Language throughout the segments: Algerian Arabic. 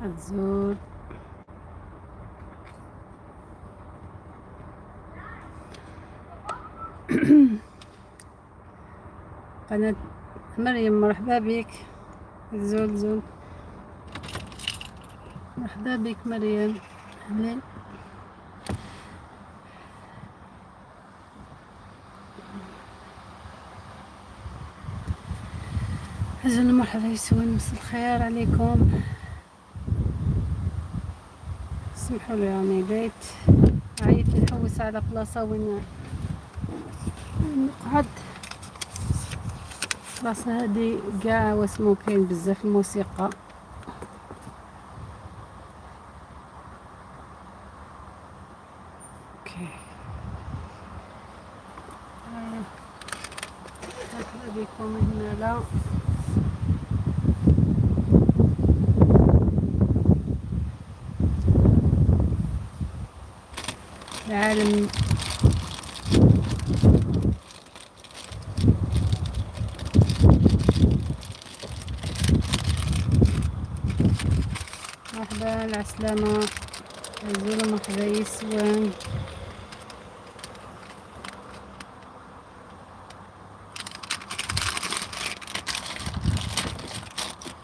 الزول. قناة مريم مرحبا بك. زول زول، مرحبا بك مريم، أهلين. أجل مرحبا يسون، مساء الخير عليكم. سمحوا لي راني late، عييت نحوس على بلاصة وين نقعد. البلاصة هادي قاع واسمو كاين بزاف الموسيقى. okay، مرحبا بكم هنا. لا العالم مرحبا، العسلامة زول، مرحبا يسوان.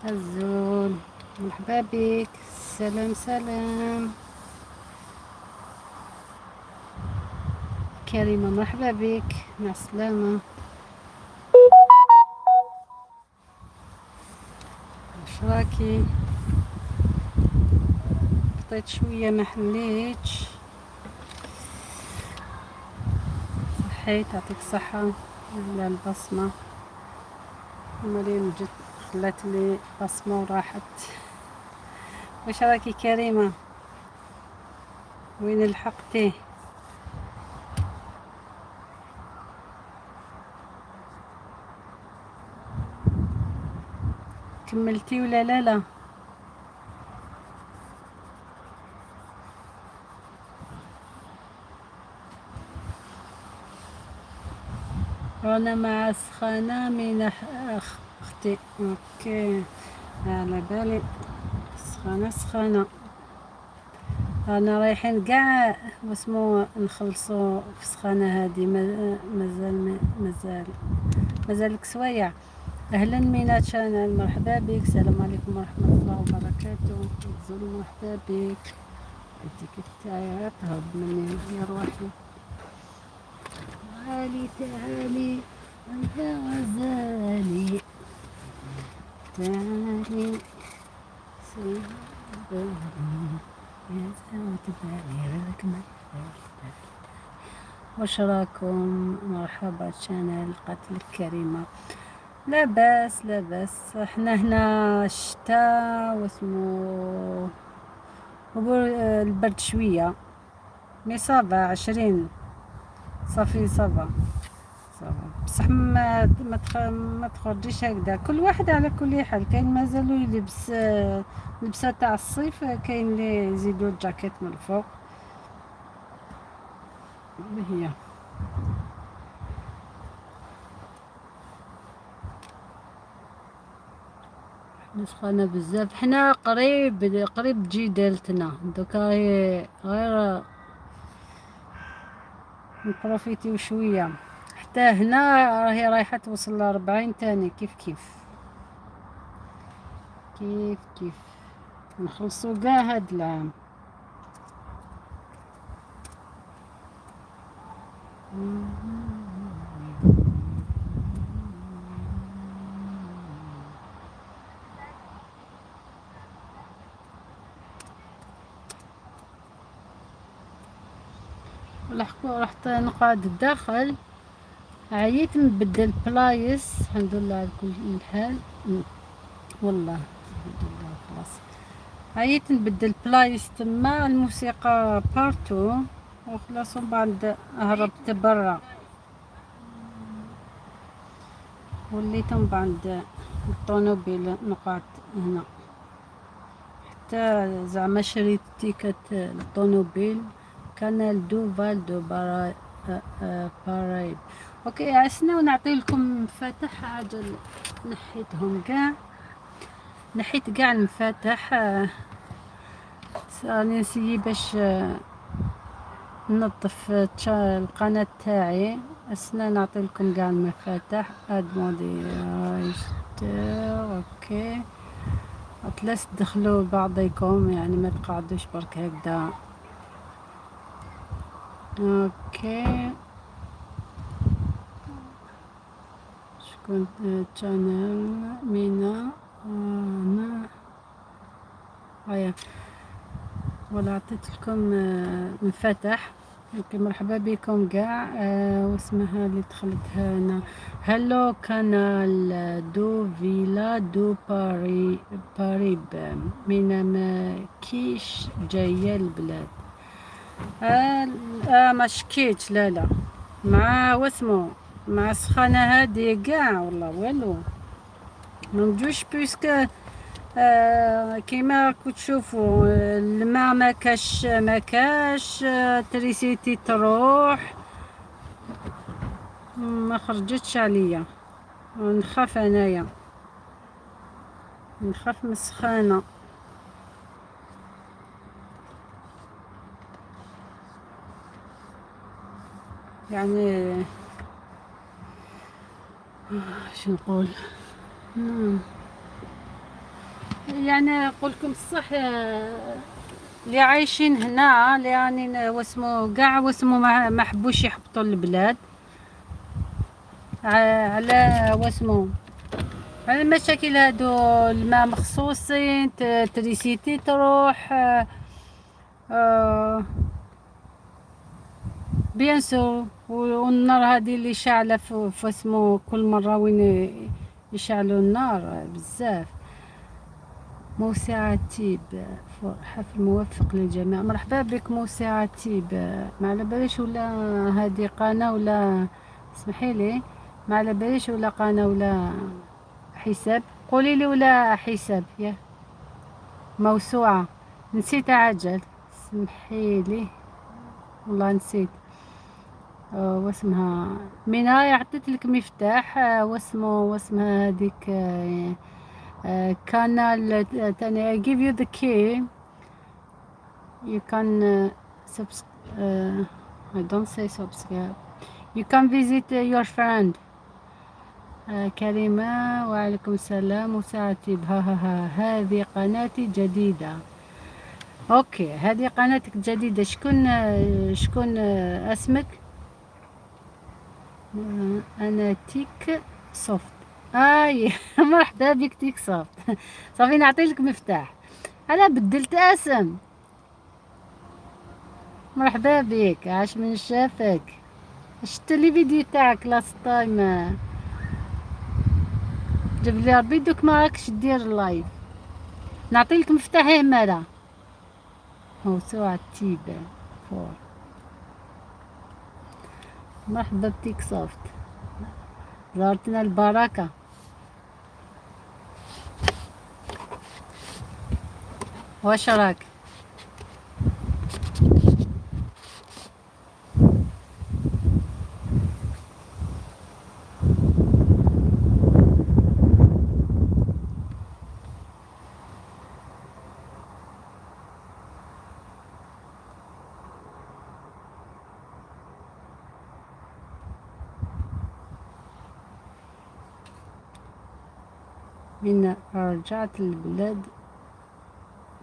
الزول مرحبا بك، سلام سلام. كريمة مرحبا بك، مع السلامة. واش راكي؟ بطيت شوية ما حليتش. صحيت، يعطيك الصحة على البصمة. مريم جت خلات لي بصمة وراحت. واش راكي كريمة؟ وين لحقتي؟ كملتي ولا لا؟ لا رانا مع سخانة من اختي. okay، على بالي سخانة سخانة. رانا رايحين قاع واسمو نخلصو في سخانة هادي. مازال مازال مازال سوايع. اهلا مينا channel، مرحبا بك. السلام عليكم ورحمة الله وبركاته. زول مرحبا بك. التيكت تاعي تهرب مني يا روحي. تعالي تعالي يا غزالي، تعالي سيدي يا زوج بالي راك ما. واش راكم؟ مرحبا channel قتل كريمة. لاباس لاباس، احنا هنا الشتاء واسمو البرد شوية، mais ça va، 20 صافي، ça va ça va. بصح ما تخرجيش هكذا. كل واحد على كل حال، كاين مازالو يلبس لبسه تاع الصيف، كاين اللي يزيدو الجاكيت من الفوق. هي سخانة بزاف. حنا قريب قريب تجي دالتنا دوكا، غير نبروفيتيو شوية. حتى هنا راهي رايحة توصل ل40 تاني، كيف كيف كيف كيف نخلصو قاع هاد العام. رحت نقعد الداخل، عييت نبدل بلايص. الحمد لله على كل حال، والله الحمد لله. خلاص عييت نبدل بلايص تما، الموسيقى partout وخلاص. ومن بعد هربت برا، وليت من بعد الطوموبيل نقعد هنا حتى زعما شريت ticket الطوموبيل. Canal du Val de Paraïbe. okay، عسنا ونعطي لكم مفاتح عجل. نحيتهم كاع، نحيت كاع المفاتح. راني نسيي باش ننظف القناة تاعي. استنى نعطي لكم كاع المفاتح. add moderator، okay. اتلس تدخلوا بعضكم، يعني ما تقعدوش برك هكذا. okay، شكون channel مينا؟ انا هيا ولا عطيت لكم مفاتح. okay، مرحبا بكم كاع. واسمها اللي دخلت هنا؟ hello canal de villa de Paris باريب مينا، ما كيش جاية البلاد؟ ما شكيتش، لا لا، مع واسمو مع السخانة هادي كاع والله والو ما نجوش، puisque كيما راكو تشوفوا الماء ما كاش، ما كاش électricité تروح. ما خرجتش عليا، نخاف انايا، نخاف من السخانه. يعني شو نقول؟ نعم، يعني نقول لكم الصح، اللي عايشين هنا اللي يعني واسمو كاع واسمو ما حبوش يحبطوا البلاد على واسمو على المشاكل هادو، الماء مخصوصين، électricité تروح، bien sûr، والنار هذه اللي شاعله في اسمو كل مرة وين يشعلوا النار بزاف. موسعة تيب، حفل موفق للجميع. مرحبا بك موسعة تيب. ما على باليش ولا هذه قناة ولا، اسمحي لي، ما على باليش ولا قناة ولا حساب، قولي لي ولا حساب يا موسوعة. نسيت عجل، اسمحي لي والله نسيت. واسمها مينا، عطيت لك مفتاح. واسمه واسمها هذيك canal تاني. I give you the key، you can subs I don't say subscribe، you can visit your friend. كريمة، وعليكم السلام. وساعتي ها ها ها، هذه قناتي جديدة. okay، هذه قناتك جديدة. شكون اسمك؟ انا تيك سوفت. اي مرحبا بك تيك سوفت. صافي نعطي لك مفتاح. انا بدلت اسم. مرحبا بك، عاش من شافك. شفت les vidéos تاعك last time، جاب لي ربي دوك ما راكش دير live. نعطي لك مفتاح مالا. موسوعة تيبة فور. مرحبا بتيك سوفت، زارتنا البركة. واش راك؟ من رجعت البلاد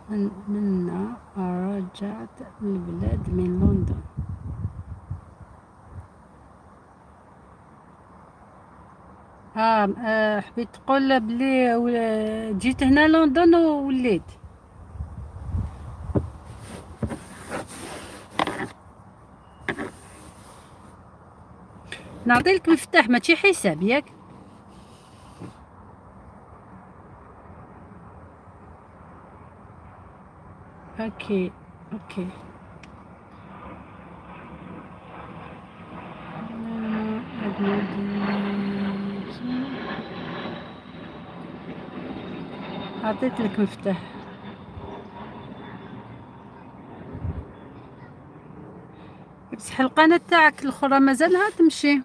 من رجعت البلاد من لندن. حبيت تقول بلي جيت هنا لندن ووليت. نعطي لك مفتاح ماشي حساب ياك؟ okay. عطيت لك مفتاح. بصح القناة تاعك الأخرى مازالها تمشي؟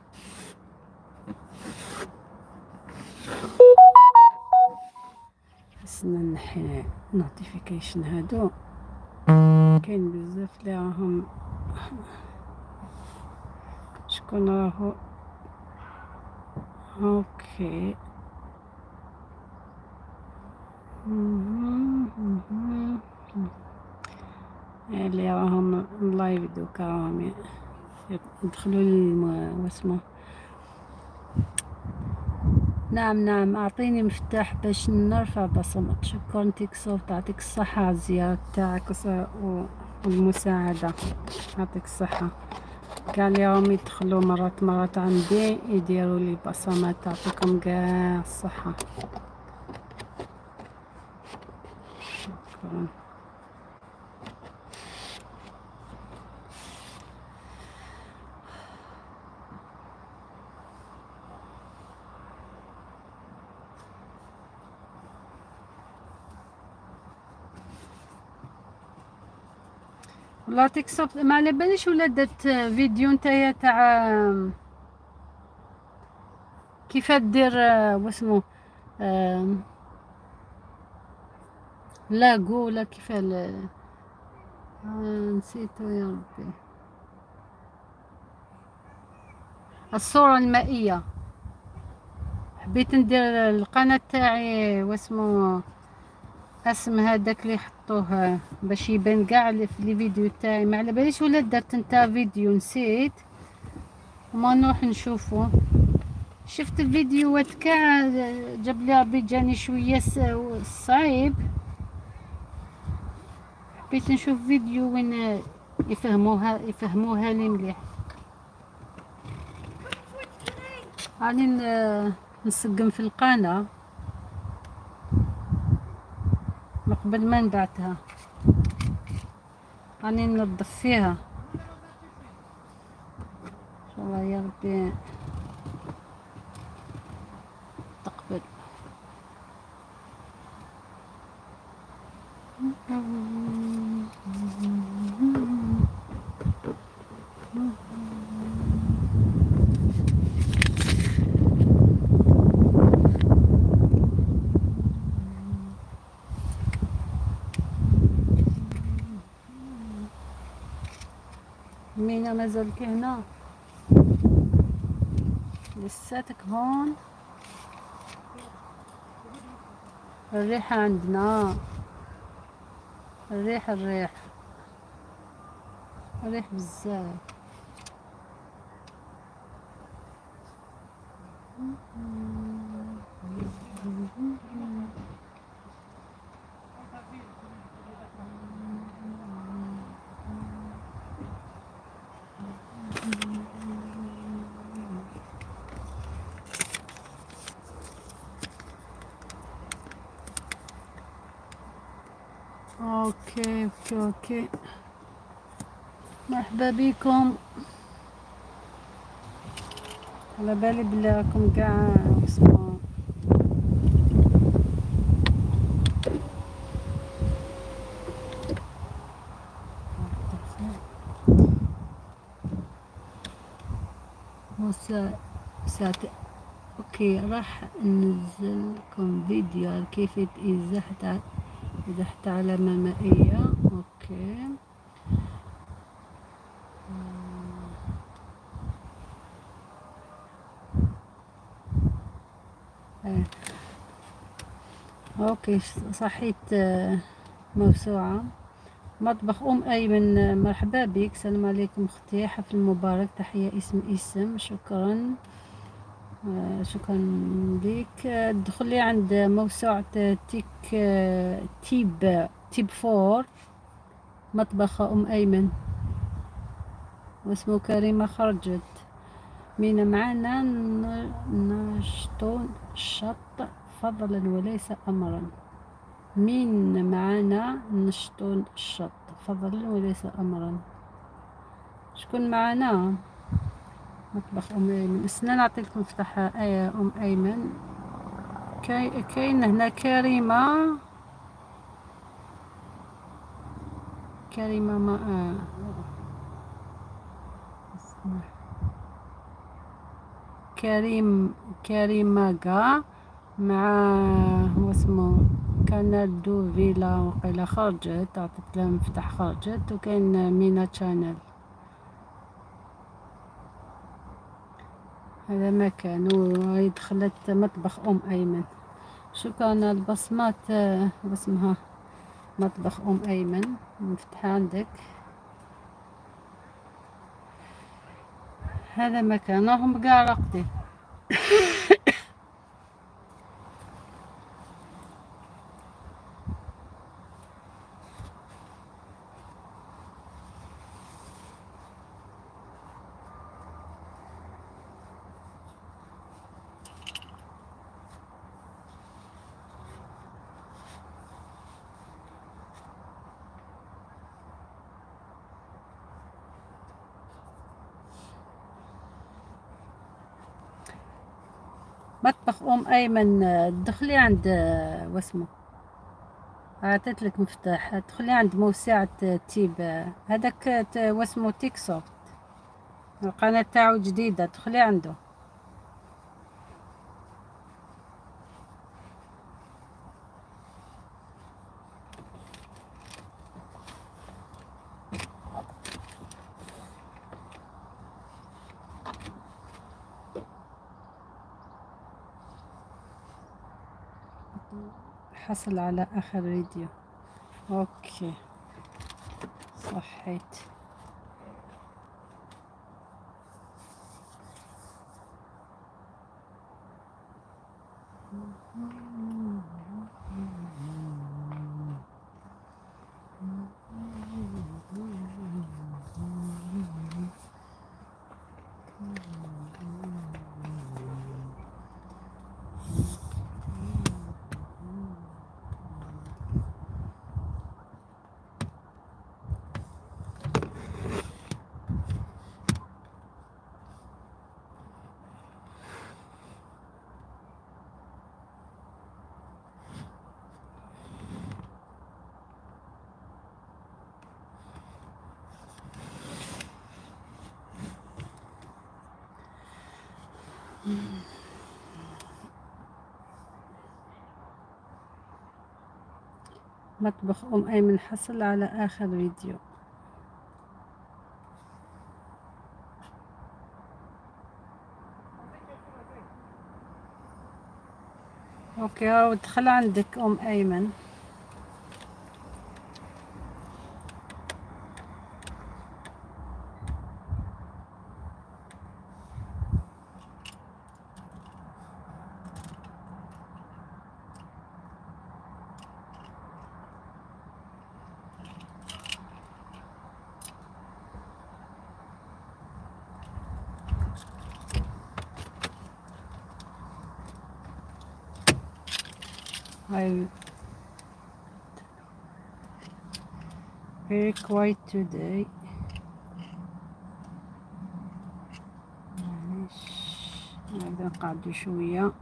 خصنا نحي notification هادو. كاين بزاف اللي راهم. شكون راهو؟ okay. اللي راهم live دوكا راهم يدخلوا واسمو. نعم نعم، اعطيني مفتاح باش نرفع بصمة. شكرا تيك صوت، يعطيك الصحة على الزيارة تاعك والمساعدة، يعطيك الصحة. كاع اللي راهم يدخلوا مرات مرات عندي يديروا لي بصمات، تعطيكم كاع الصحة، شكرا. والله تيك صوت ما على باليش ولا درت فيديو نتايا تاع كيف دير واسمو لاغو ولا كيف نسيتو يا ربي، الصورة المائية. حبيت ندير القناة تاعي واسمو اسم هذاك اللي يحطوه باش يبان كاع في les vidéos تاعي. ما على باليش ولا درت انت فيديو، نسيت وما نروح نشوفو. شفت الفيديوهات كاع جاب لي ربي جاني شويه صعيب. حبيت نشوف فيديو وين يفهموها لي مليح. راني نسقم في القناة من قبل ما نبعتها، راني ننظف فيها. ان شاء الله يا ربي تقبل. مينا مازالك هنا؟ لساتك هون؟ الريحة عندنا، الريح الريح الريح بزاف. okay okay okay، مرحبا بكم. على بالي بلي راكم كاع اسمو موسى ساعة. okay، راح ننزل لكم فيديو على كيفية ازاحة علامة مائية. okay، okay صحيت. موسوعة مطبخ ام ايمن، مرحبا بك. السلام عليكم اختي، حفل مبارك، تحية اسم اسم، شكرا. شكرا لك. دخلي عند موسوعة تيك، تيب فور، مطبخ ام ايمن، واسمه كريمة خرجت مين معنا. نشطو الشط فضلا وليس امرا. مين معنا نشطو الشط فضلا وليس امرا؟ شكون معنا؟ مطبخ ام ايمن. استنى نعطي لكم مفتاح ام ايمن. كاين هنا كريمة، كريمة ما كريم، كريمة كا مع هو اسمه كانال دو فيلا وقيلا خرجت، عطيت لها مفتاح خرجت. وكاين مينا تشانل. هذا مكان. وهي دخلت مطبخ ام ايمن. شكرا على البصمات. واسمها مطبخ ام ايمن، مفتاح عندك. هذا مكان، راهم قاع راقدين. مطبخ ام ايمن، دخلي عند واسمه، عطيت لك مفتاح، دخلي عند موسعة تيب هذاك واسمه تيك سوفت، القناة تاعو جديدة، دخلي عنده. حصل على آخر فيديو. okay صحيت. مطبخ أم أيمن حصل على آخر فيديو. okay ودخل عندك أم أيمن. I'm very quiet today. معليش نبدا نقعدو شوية.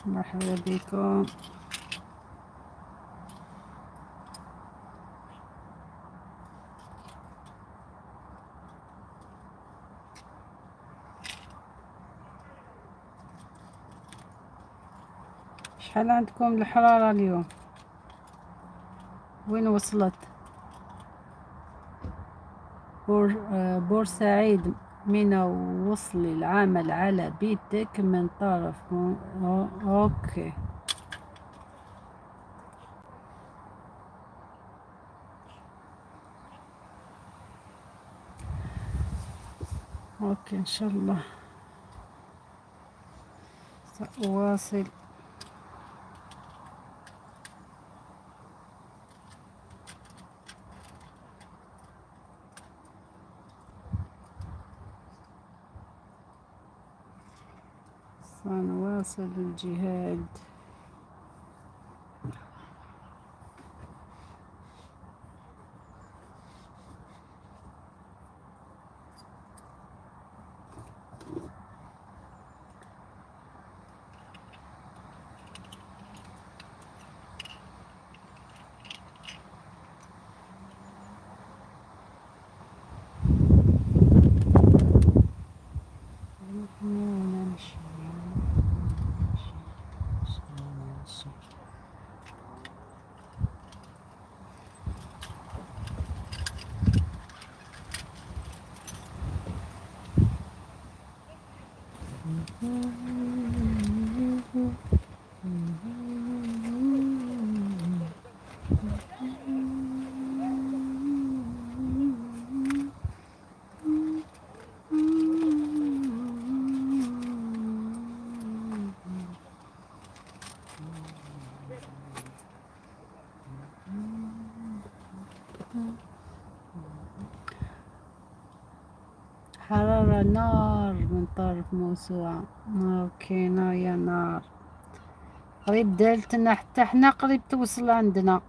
مرحبا بكم. شحال عندكم الحرارة اليوم؟ وين وصلت؟ بورسعيد من وصل العمل على بيتك من طرف okay. okay ان شاء الله سأواصل. سنواصل الجهاد. ونمشي. حرارة نار من طرف موسوعة. OK، نار يا نار، قريب دالتنا حتى حنا قريب توصل عندنا.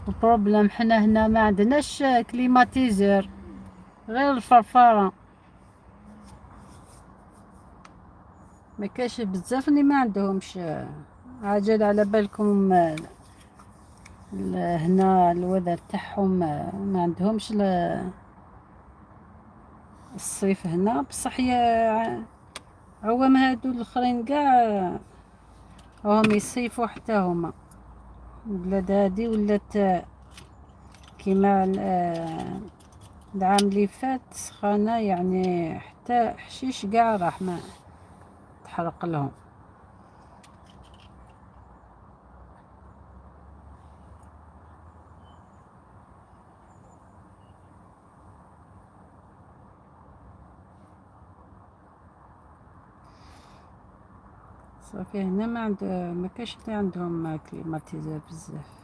ال problème حنا هنا ما عندناش climatiseur، غير الفرفارة. ما كاش بزاف اللي ما عندهمش عجل. على بالكم هنا الوضع تاعهم ما عندهمش الصيف هنا. بصح يا عوام هادو الاخرين كاع راهم يصيفوا حتى هما. البلاد هادي ولات كيما العام اللي فات سخانة، يعني حتى حشيش كاع راح ما تحرق لهم. صافي هنا ما عند ما كاش اللي عندهم climatiseur بزاف.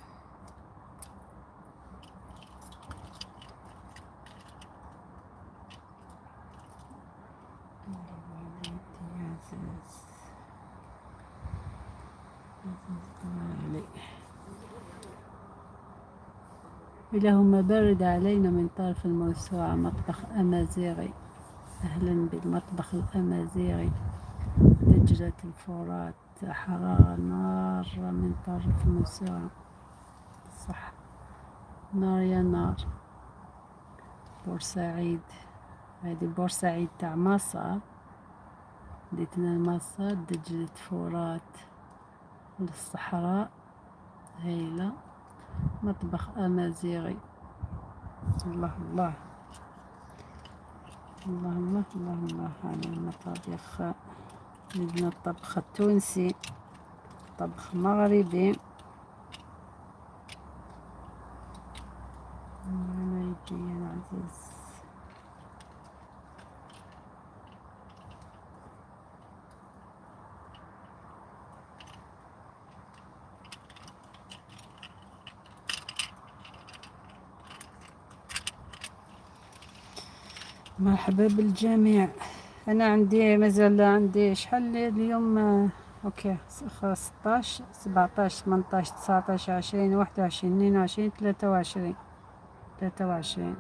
عزيز عزيز اللهم برد علينا من طرف الموسوعة. مطبخ أمازيغي، أهلا بالمطبخ الأمازيغي. دجلة الفرات، حرارة نار من طرف الموسوعة. صح، نار يا نار. بورسعيد، هذه بورسعيد تاع مصر، ديتنا مصر. دجلة فرات للصحراء، هايلة. مطبخ أمازيغي، الله الله الله الله الله الله على المطابخ. عندنا الطبخ التونسي، طبخ مغربي. الله يدي العزيز. مرحبا بالجميع. انا عندي مازال عندي شحال اليوم؟ OK، 16 17 18 19 20 21 22 23 23.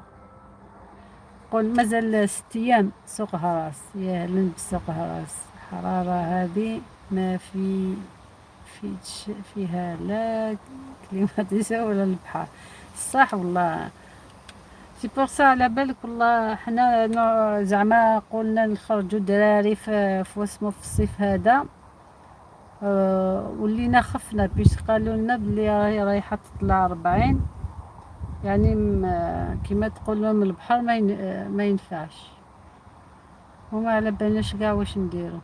قول مازال 6 ايام. سوق هراس، يا اهلا بسوق هراس. حرارة هذه ما في فيها لا climatiseur ولا البحر. صح والله، c'est pour ça على بالك والله حنا زعما قلنا نخرجوا الدراري في واسمو في الصيف هذا، ولينا خفنا puisque قالوا لنا بلي راهي رايحه تطلع 40، يعني كيما تقول لهم البحر ما ينفعش، وما على بالناش كاع واش نديرو.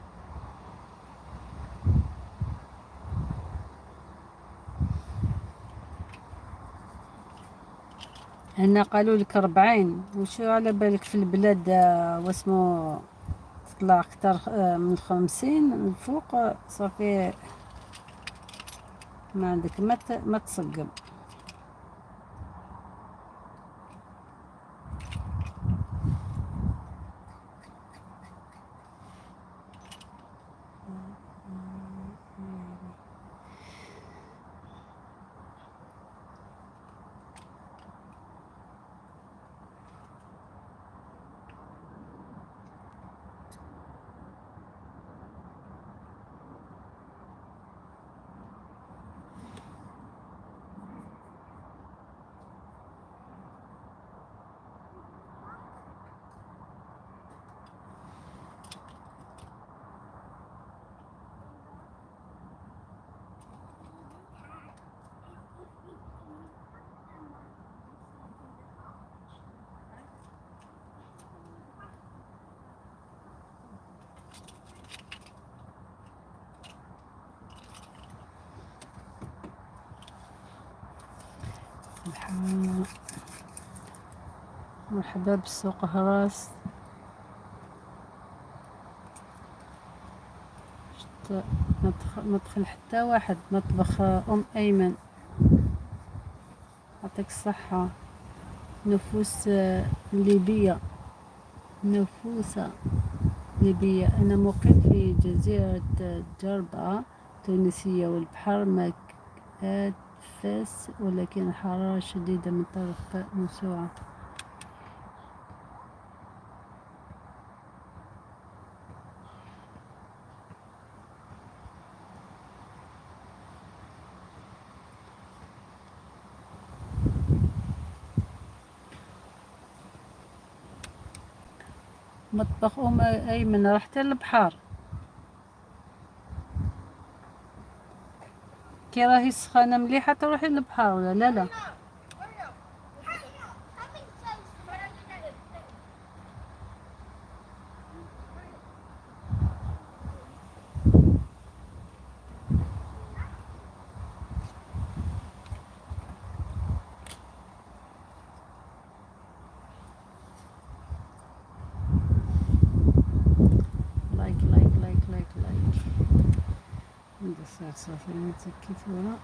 هنا قالوا لك 40، وشو على بالك في البلاد واسمو تطلع اكثر من 50 الفوق. صافي ما عندك ما تصقم. الصحة. مرحبا بالسوق هراس. ما دخل حتى واحد. مطبخ أم أيمن، يعطيك الصحة. نفوس ليبية، نفوسة ليبية. أنا مقيم في جزيرة جربة تونسية، والبحر ما أدفس، ولكن الحرارة شديدة من طرف موسوعة. مطبخ أم أيمن، رحت للبحر كي راهي السخانة مليحة تروحي للبحر ولا لا؟ لا like like like like like. صافي كيف ورا.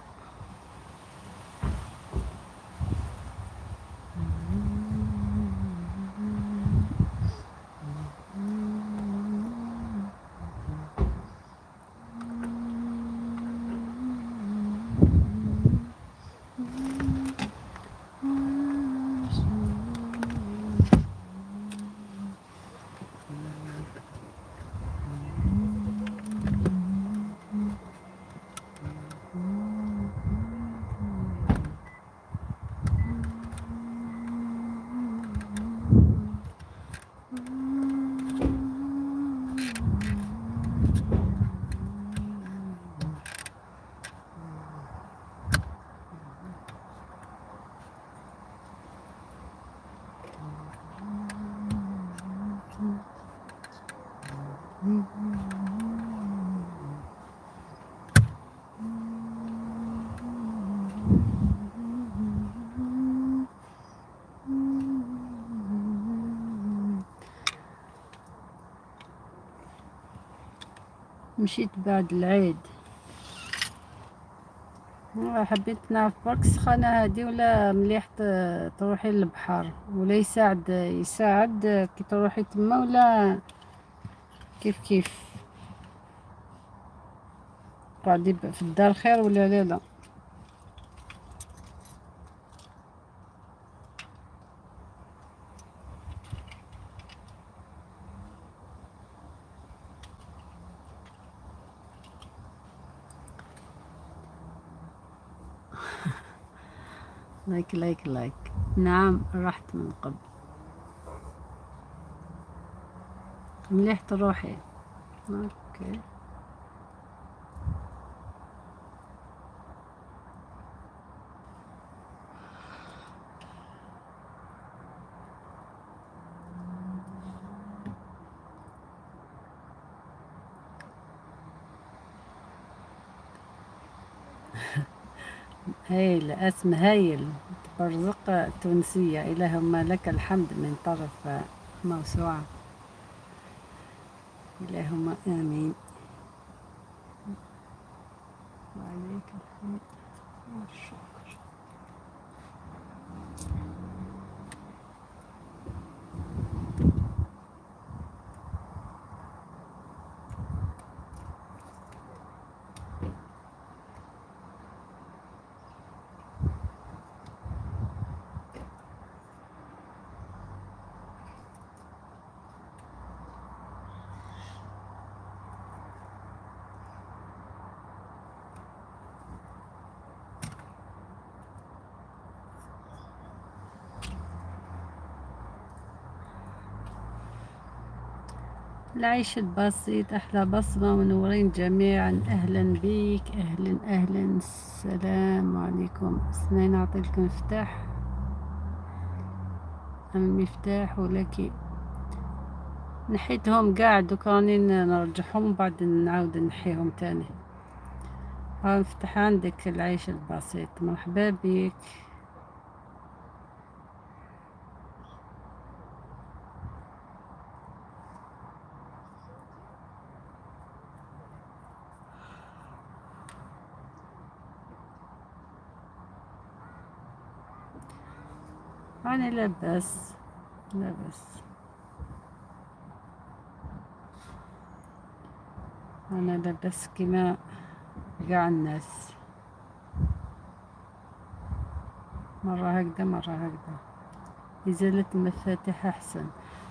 مشيت بعد العيد. حبيت نعرف برك السخانة هادي ولا مليح تروحي للبحر ولا يساعد كي تروحي تما ولا كيف كيف قعدي في الدار خير ولا لا؟ لا like like like. نعم رحت من قبل. مليح تروحي. okay. هايل، اسم هايل. برزق تونسية. اللهم لك الحمد من طرف موسوعة. اللهم آمين. وعليك الحمد والشكر. العيش البسيط أحلى بصمة. منورين جميعا. أهلا بيك. أهلا أهلا. السلام عليكم. اثنين أعطي لكم مفتاح، المفتاح ولكن نحيتهم قاع دوك راني نرجعهم بعد نعاود نحيهم تاني. ها مفتاح عندك. العيش البسيط مرحبا بك. راني لاباس لاباس، انا لاباس كيما قاع الناس، مرة هكذا مرة هكذا. إزالة المفاتيح أحسن.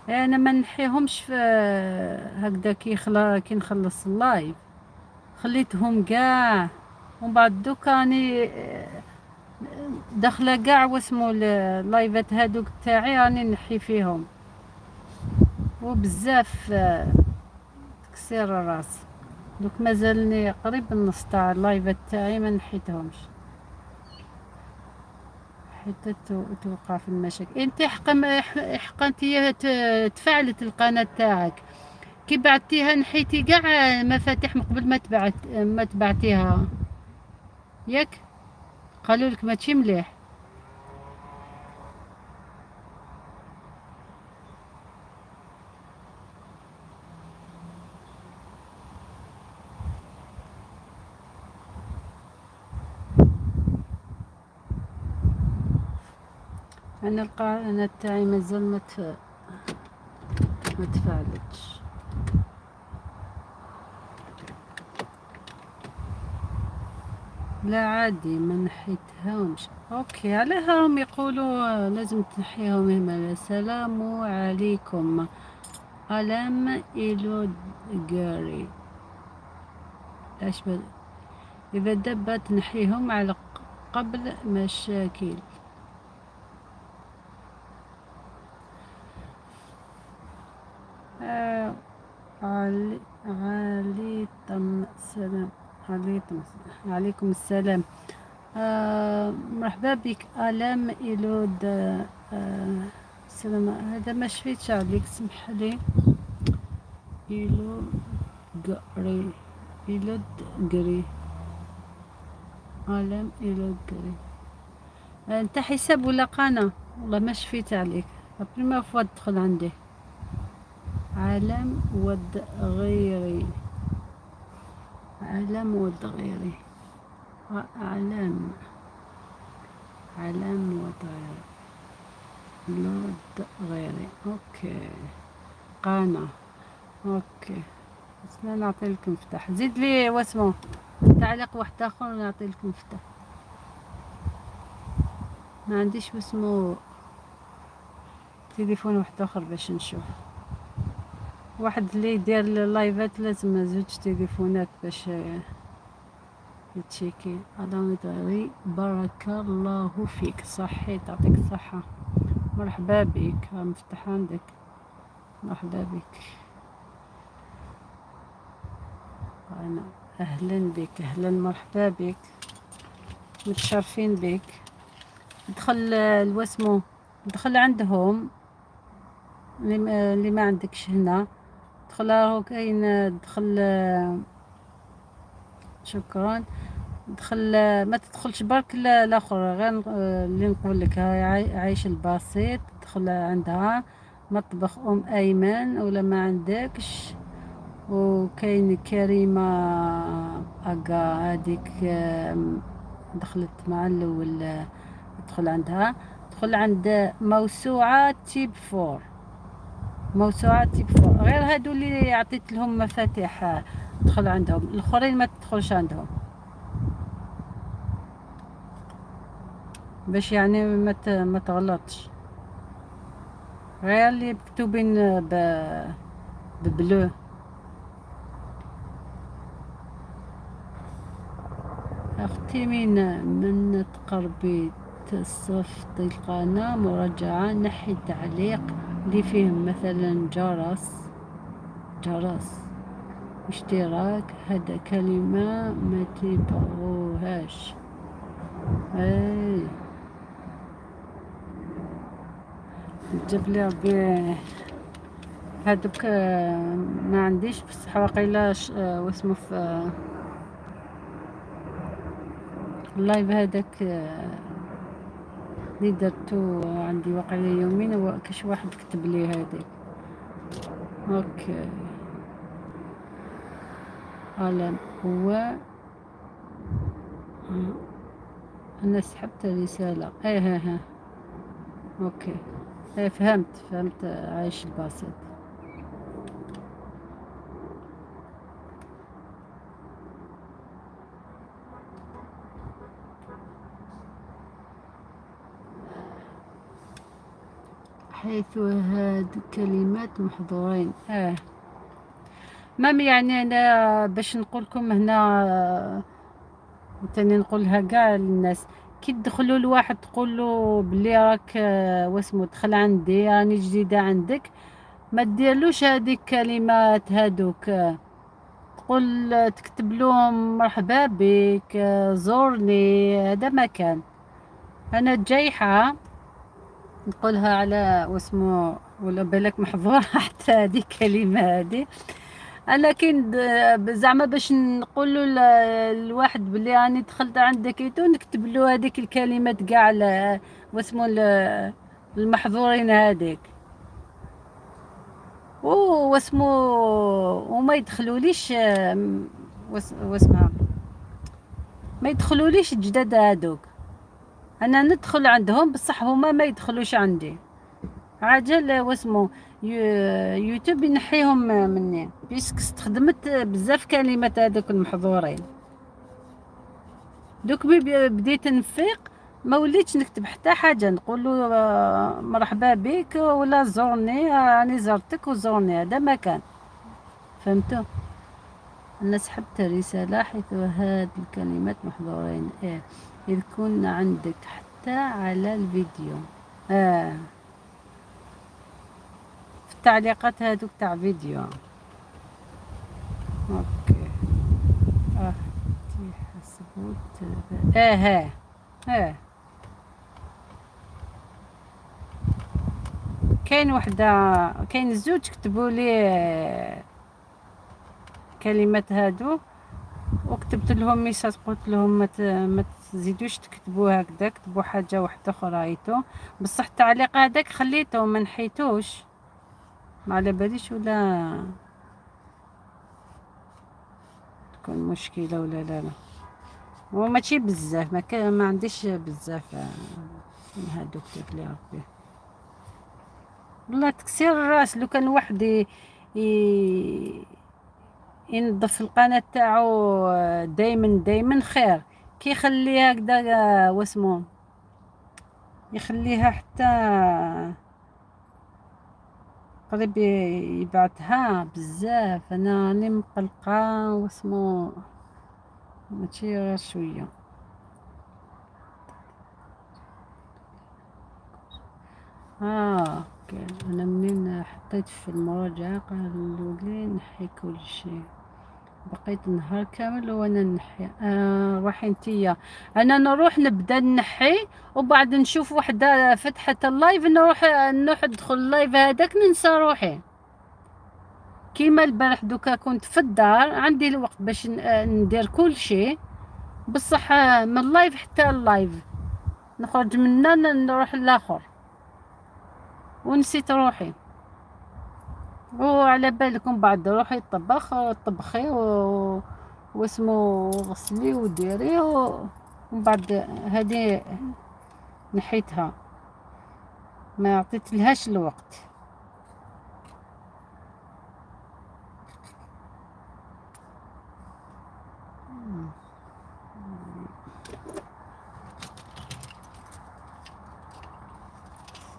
أنا ما نحيهمش في هكذا كي نخلص ال live خليتهم قاع، ومن بعد دوكا راني داخله قاع واسمو اللايفات هادوك تاعي راني نحي فيهم، وبزاف تكسير الراس. دوك مازالني قريب النص تاع اللايفات تاعي ما نحيتهمش حتى توقع في المشاكل. انت حقا انت تفعلت القناة تاعك كي بعتيها نحيتي كاع مفاتيح من قبل ما تبعتيها، ياك قالوا لك ماشي مليح. انا القناة تاعي مازال ما تفعلتش. لا عادي ما نحيتهمش. OK، علاه راهم يقولوا لازم تنحيهم هما. السلام عليكم. ألم إلو غاري اش إذا دابا تنحيهم على قبل مشاكل. عليكم السلام. عليكم السلام. عليكم السلام. مرحبا بك ألم إلود. السلام. هذا ما شفيتش عليك، سمح لي. إلو قري، إلود قري، ألم إلود قري. انت حساب ولا قناة؟ والله ما شفيت عليك، قبل ما فوا تدخل عندي. عالم ود غيري، عالم ود غيري، عالم، عالم ود غيري، لود غيري. OK قناة. OK بس نعطي لك مفتاح. زيد لي واسمو تعليق واحد اخر نعطي لك مفتاح. ما عنديش واسمو تليفون واحد اخر باش نشوف. واحد اللي يدير اللايفات لازم زوج تليفونات باش يتشيكي. هذا بارك الله فيك، صحيت، يعطيك الصحة. مرحبا بك، مفتاح عندك. مرحبا بك، أنا أهلا بك، أهلا، مرحبا بك، متشرفين بك. دخل الواسمو، دخل عندهم اللي ما عندكش هنا، دخل راهو كاين، دخل. شكرا. دخل، ما تدخلش برك الاخر، غير اللي نقول لك عايش البسيط، دخل عندها مطبخ ام ايمن ولا ما عندكش. وكاين كريمه اكا هذيك دخلت مع الاول، دخل عندها. دخل عند موسوعه تيب فور، موسوعة تيب فور، غير هادو اللي عطيت لهم مفاتيح دخل عندهم، الاخرين ما تدخلش عندهم باش يعني ما تغلطش. غير اللي مكتوبين ب bleu. اختي من تقربي تصفطي القناة مراجعة، نحي التعليق اللي فيه مثلا جرس، جرس اشتراك، هذا كلمة ما تبغوهاش. اي جاب لي ربي هادوك ما عنديش، بصح واقيلا واسمو في ال live هذاك اللي درتو عندي واقيلا يومين، كاش واحد كتب لي هذيك. OK ألم هو أنا سحبت الرسالة. إيه ها ها OK، إيه فهمت فهمت. عايش البسيط. حيث هاد كلمات محظورين. même يعني انا باش نقول لكم هنا تاني نقولها كاع للناس، كي تدخلوا لواحد تقول له بلي راك واسمو دخل عندي راني جديدة عندك، ما ديرلوش هذيك كلمات هادوك، تقول تكتب لهم مرحبا بك زورني، هذا ما كان. انا جايحه نقولها على واسمو ولا بالك محظورة حتى هذه الكلمة هذه، لكن زعما باش نقول له الواحد بلي راني دخلت عندك et tout نكتب له هذيك الكلمات كاع واسمو المحظورين هذيك واسمو، وما يدخلوليش واسمها ما يدخلوليش الجداد هذوك. انا ندخل عندهم بصح هما ما يدخلوش عندي. عجل واسمو يوتيوب ينحيهم مني puisque استخدمت بزاف كلمات هذوك المحظورين. دوك بديت نفيق ما وليتش نكتب حتى حاجة، نقول له مرحبا بك ولا زورني، راني زرتك وزورني، هذا ما كان. فهمتوا؟ انا سحبت رسالة حيث هاد الكلمات محظورين. اذ كنا عندك حتى على الفيديو. في التعليقات هادوك تاع فيديو. OK تحسبوت. ها اه كاين وحده، كاين زوج كتبوا لي كلمات هادو وكتبت لهم message، قلت لهم ما تزيدوش تكتبوا هكذا، كتبوا حاجة واحدة اخرى et tout. بصح التعليق هذاك خليته ما نحيتوش، ما على باليش ولا تكون مشكلة ولا لا. لا هو ماشي بزاف، ما عنديش بزاف من هادوك اللي ربي. والله تكسير الراس لو كان واحد ينظف القناة تاعو دايما دايما خير، كي يخليها هكذا واسمو يخليها حتى قريب يبعثها بزاف. انا راني مقلقة واسمو ماشي غير شوية. OK. انا منين حطيت في المراجعة قالوا لي نحي كل شيء، بقيت نهار كامل وانا نحي. روحي انتيا، انا نروح نبدا نحي وبعد نشوف وحده فتحت ال live نروح ندخل ال live هذاك ننسى روحي. كيما البارح دوكا كنت في الدار عندي الوقت باش ندير كل شيء، بصح من ال live حتى ال live نخرج منا نروح للاخر ونسيت روحي. وعلى بالكم بعد روحي طبخ طبخي واسمو غسلي وديري ومن بعد هذه نحيتها ما عطيت لهاش الوقت.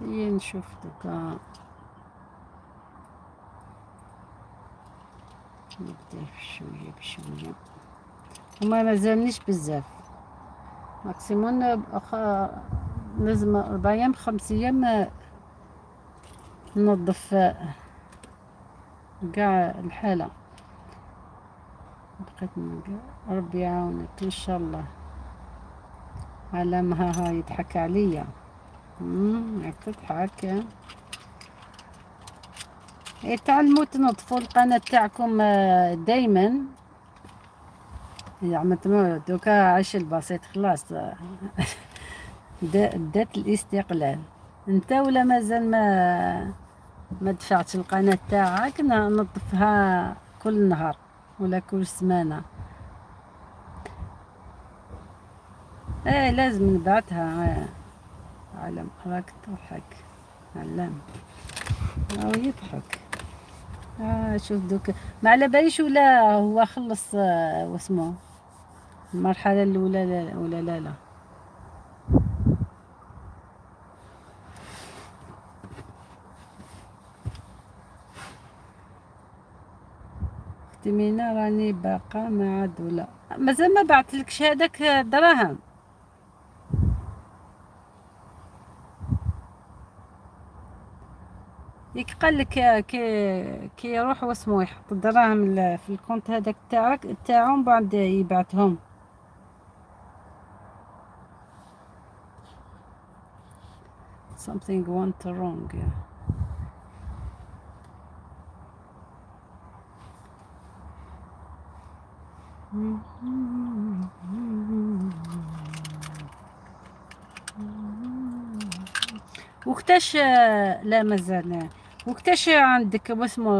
هي نشوف دوكا نبدا بشوية بشوية، وما مازالنيش بزاف، maximum لازم 4 أيام 5 أيام ننظف قاع الحالة. بقيت ربي يعاونك إن شاء الله. على ما ها يضحك عليا. تضحك. إيه، تعلموا تنظفوا القناة تاعكم دايما. يعني دوكا عاش البسيط خلاص. دات الاستقلال. انت ولا مازال ما دفعتش القناة تاعك؟ نظفها كل نهار ولا كل سمانة. ايه لازم نبعثها. علم راك تضحك، علام راهو يضحك. شوف دوك ما على باليش ولا هو خلص، واسمو المرحلة الأولى ولا لا لا. اختي مينا راني باقا مع دولة، مازال ما بعثلكش هذاك دراهم. ياك قال لك كي يروح واسمو يحط الدراهم في ال compte هذاك تاعك تاعو، من بعد يبعثهم. something went wrong. yeah. وقتاش؟ لا مازال. وقتاش عندك واسمو،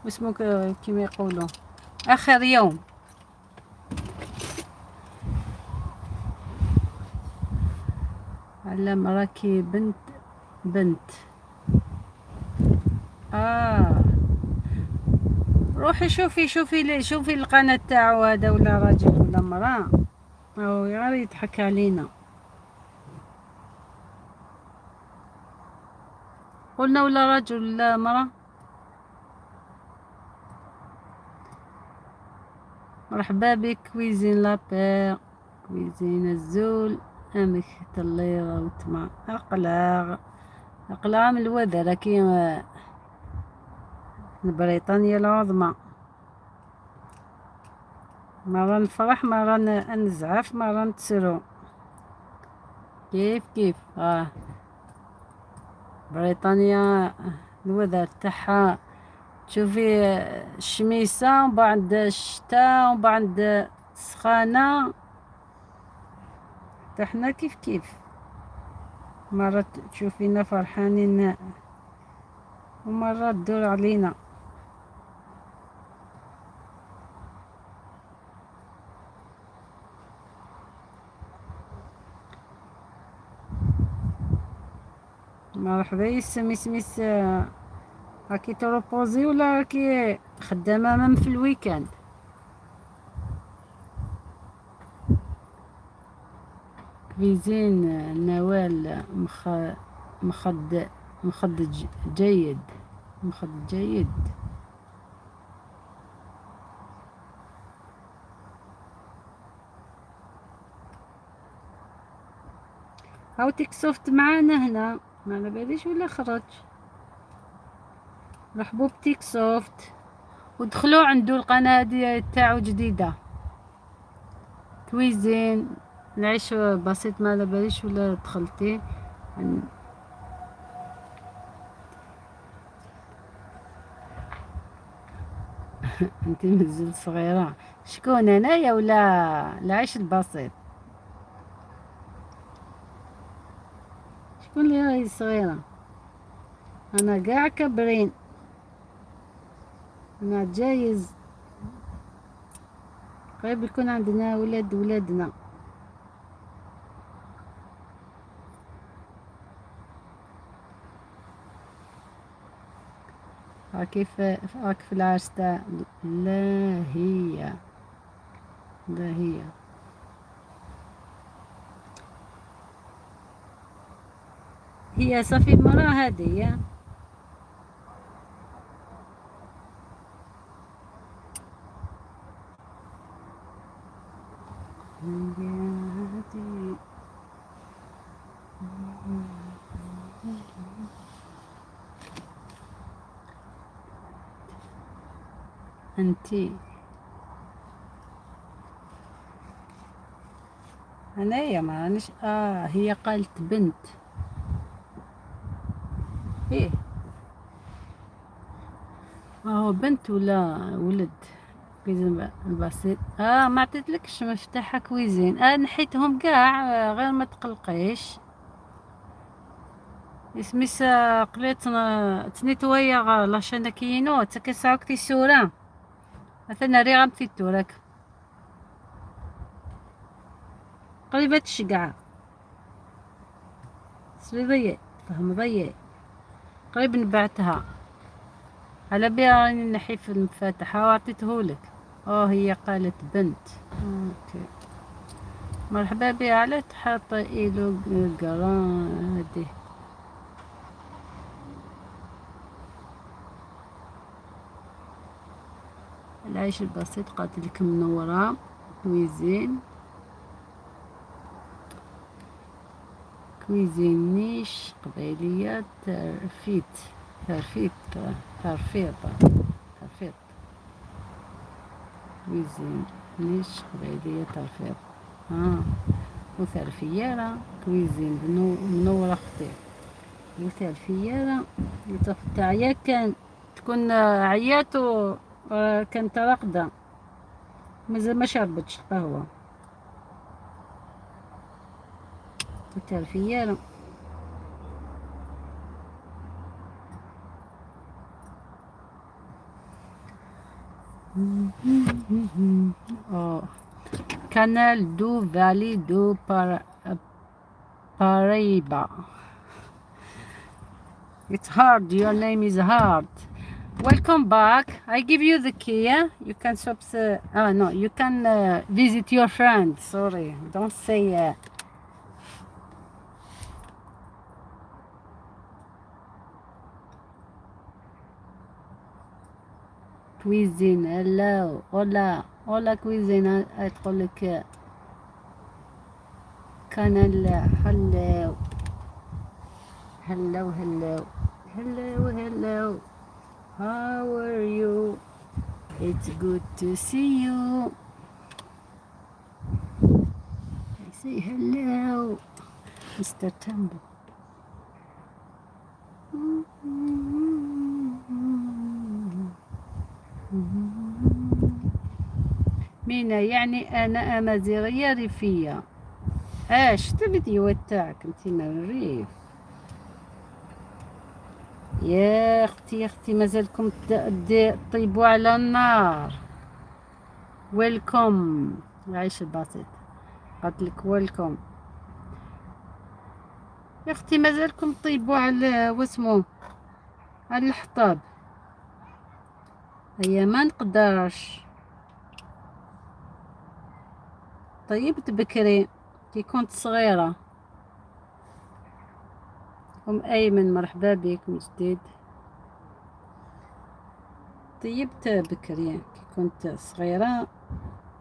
واسمو كيما يقولوا اخر يوم؟ علم راكي بنت بنت. روحي شوفي شوفي شوفي القناة تاعو هذا، ولا راجل ولا مرأة، هو غير يضحك علينا. قلنا ولا رجل ولا مرأة. مرحبا بك cuisine لابير، cuisine الزول امك تليغ وتما اقلاغ اقلاغ من الوذر كي بريطانيا العظمى. مرة نفرح، مرة نزعف، مرة نتسرو، كيف كيف. بريطانيا الوذر تاعها تشوفي الشميسة ومن بعد الشتاء ومن بعد السخانة. حتى حنا كيف كيف، مرة تشوفينا فرحانين ومرة تدور علينا. مرحبا يسمي سميس، راكي تروبوزي ولا راكي خدامة même في ال week-end؟ cuisine نوال مخد مخد جيد، مخد جيد. هاو تيك سوفت معانا هنا، ما على باليش ولا خرج. رحبوا بتيك سوفت ودخلوا عنده القناة ديال تاعو جديدة cuisine نعيش بسيط. ما على باليش ولا دخلتي. انت مازال صغيرة. شكون انايا ولا العيش البسيط؟ شكون اللي راهي صغيرة؟ انا قاع كبرين، انا جايز قريب يكون عندنا ولاد ولادنا. كيف راك في العرس تاع؟ لا هي، لا هي. هي صافي مرة هادي. انتي انايا ما رانيش. هي قالت بنت. ايه هو بنت ولا ولد؟ cuisine البسيط. ما عطيتلكش مفتاح cuisine. نحيتهم كاع، غير ما تقلقيش. اسميس قليت تنيتويا la chaîne كينو تكسعوك تيسورا مثلا ريغام تيتورك قريبة تشقع. سويدية فهم ضيق. قريب نبعتها على بها، راني نحي في المفاتحة وعطيتهولك. اه هي قالت بنت. OK، مرحبا بها. على تحط ايلو قران هادي العيش البسيط. قالت لك منورة. cuisine cuisine niche قبيلية ترفيت ترفيت ترفيط ترفيط. cuisine niche قبيلية ترفيط. وثرفيارة cuisine منورة اختي وثرفيارة. تاعيا كان تكون عيات كانت راقدة، مازال ما شربتش القهوة. وثرفيارة. Oh. Canal do Vale do Paraíba. It's hard. Your name is hard. Welcome back. I give you the key. Yeah? You can subs. No, you can visit your friend. Sorry, don't say. Cuisine. Hello. Hola. Hola cuisine. تقول لك كان hello hello hello hello hello, how are you? It's good to see you. I say hello, Mr. Tambo. مينا يعني أنا أمازيغية ريفية. اش الفيديو تاعك انت من الريف يا اختي؟ يا اختي مازالكم طيبوا على النار. Welcome العيش البسيط، قالت لك welcome. يا اختي مازالكم طيبوا على واسمو على الحطب؟ هيا ما نقدرش. طيبت بكري كي كنت صغيرة. أم أيمن مرحبا بك من جديد. طيبت بكري كي كنت صغيرة،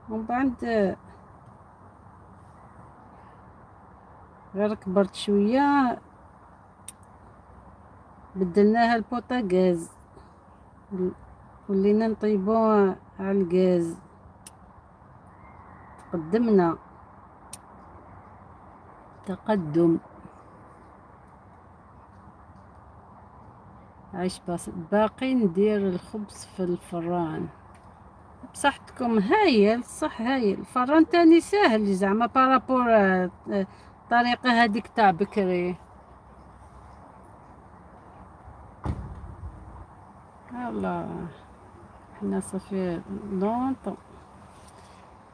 ومن بعد غير كبرت شوية بدلناها البوتاغاز، ولينا نطيبو على الغاز. تقدمنا تقدم. عيش بس باقي ندير الخبز في الفران. بصحتكم، هايل صح هايل. الفران تاني ساهل زعما par rapport الطريقة هذيك تاع بكري. الله حنا ça fait longtemps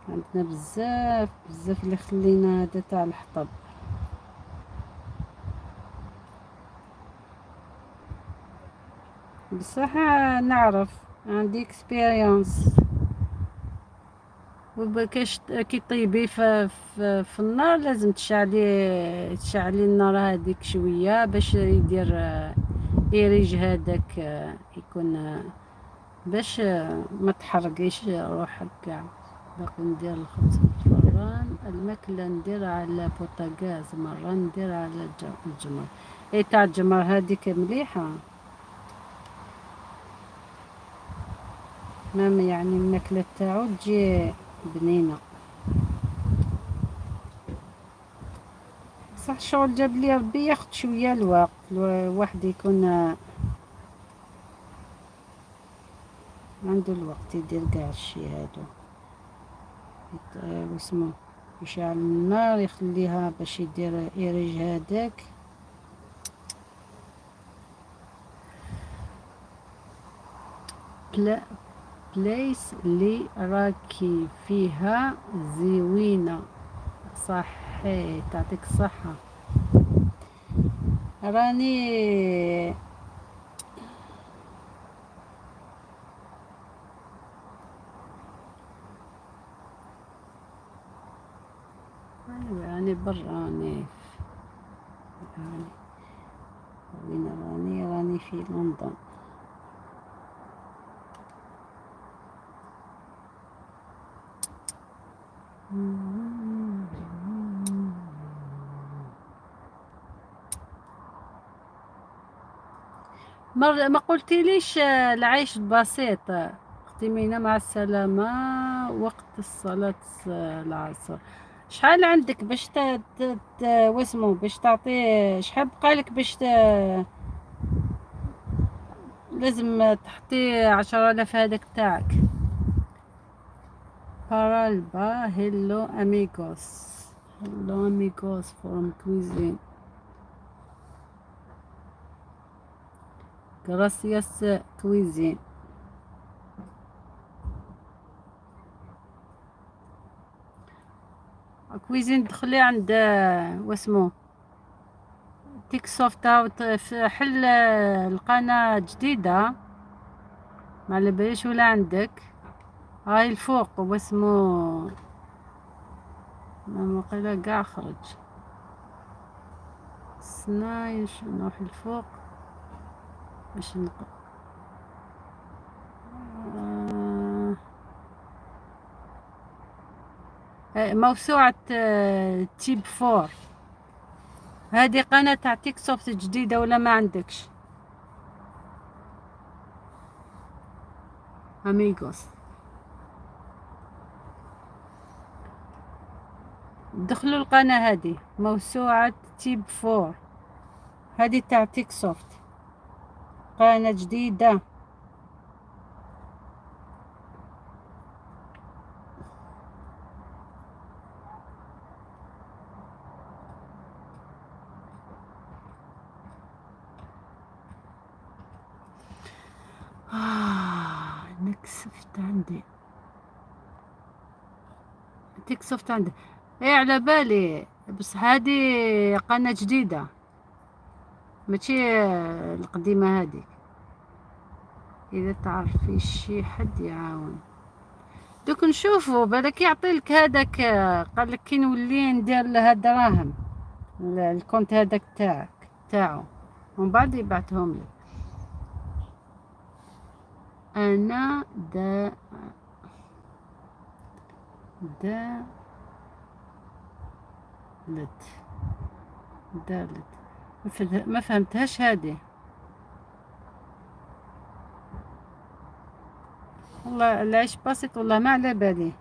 عندنا بزاف بزاف اللي خلينا هذا تاع الحطب. بصح نعرف عندي expérience. وبكاش كي طيبي في النار لازم تشعلي النار هذيك شويه باش يدير يريج هذاك يكون باش ما تحرقيش روحك كاع. باقي ندير الخبز في الفران. الماكله ندير على بوتاغاز، مره ندير على الجمر. اي تاع الجمر هذيك مليحه même، يعني الماكله تاعو تجي بنينه. بصح الشغل جاب لي ربي ياخد شويه الوقت، الواحد يكون عنده الوقت يدير كاع الشي هادو. واسمو يشعل النار يخليها باش يدير يريج هذاك. بلايص اللي راكي فيها زوينة. صحيح، تعطيك الصحة. راني راني برا، راني وين راني في لندن. ما قلتيليش العيش البسيط اختي مينا؟ مع السلامة. وقت الصلاة العصر. شحال عندك باش واسمو باش تعطي؟ شحال بقالك باش لازم تحطي 10,000 هذاك تاعك؟ بارالبا hello amigos، hello amigos from cuisine، gracias cuisine. cuisine دخلي عند واسمو تيك سوفت اوت، حل القناة جديدة، ما على باليش ولا عندك. هاي الفوق واسمو ما وقيلا كاع خرج. سنايش نروح الفوق باش نق موسوعة تيب فور. هذه قناة تاع تيك سوفت جديدة ولا ما عندكش؟ amigos دخلوا القناة هذه موسوعة تيب فور، هذه تاع تيك سوفت، قناة جديدة. نكسفت عندي تيك سوفت عندي، ايه على بالي، بس هذه قناة جديدة ماشي القديمة هذيك. إذا تعرفي شي حد يعاون دوك نشوفو، بالك يعطيلك هذاك. قال لك كي نولي ندير لها دراهم ال compte هذاك تاعك تاعو، ومن بعد يبعثهم لك. أنا دا دا لت دالت، ما فهمتهاش هذه والله. العيش بسيط والله ما على بالي.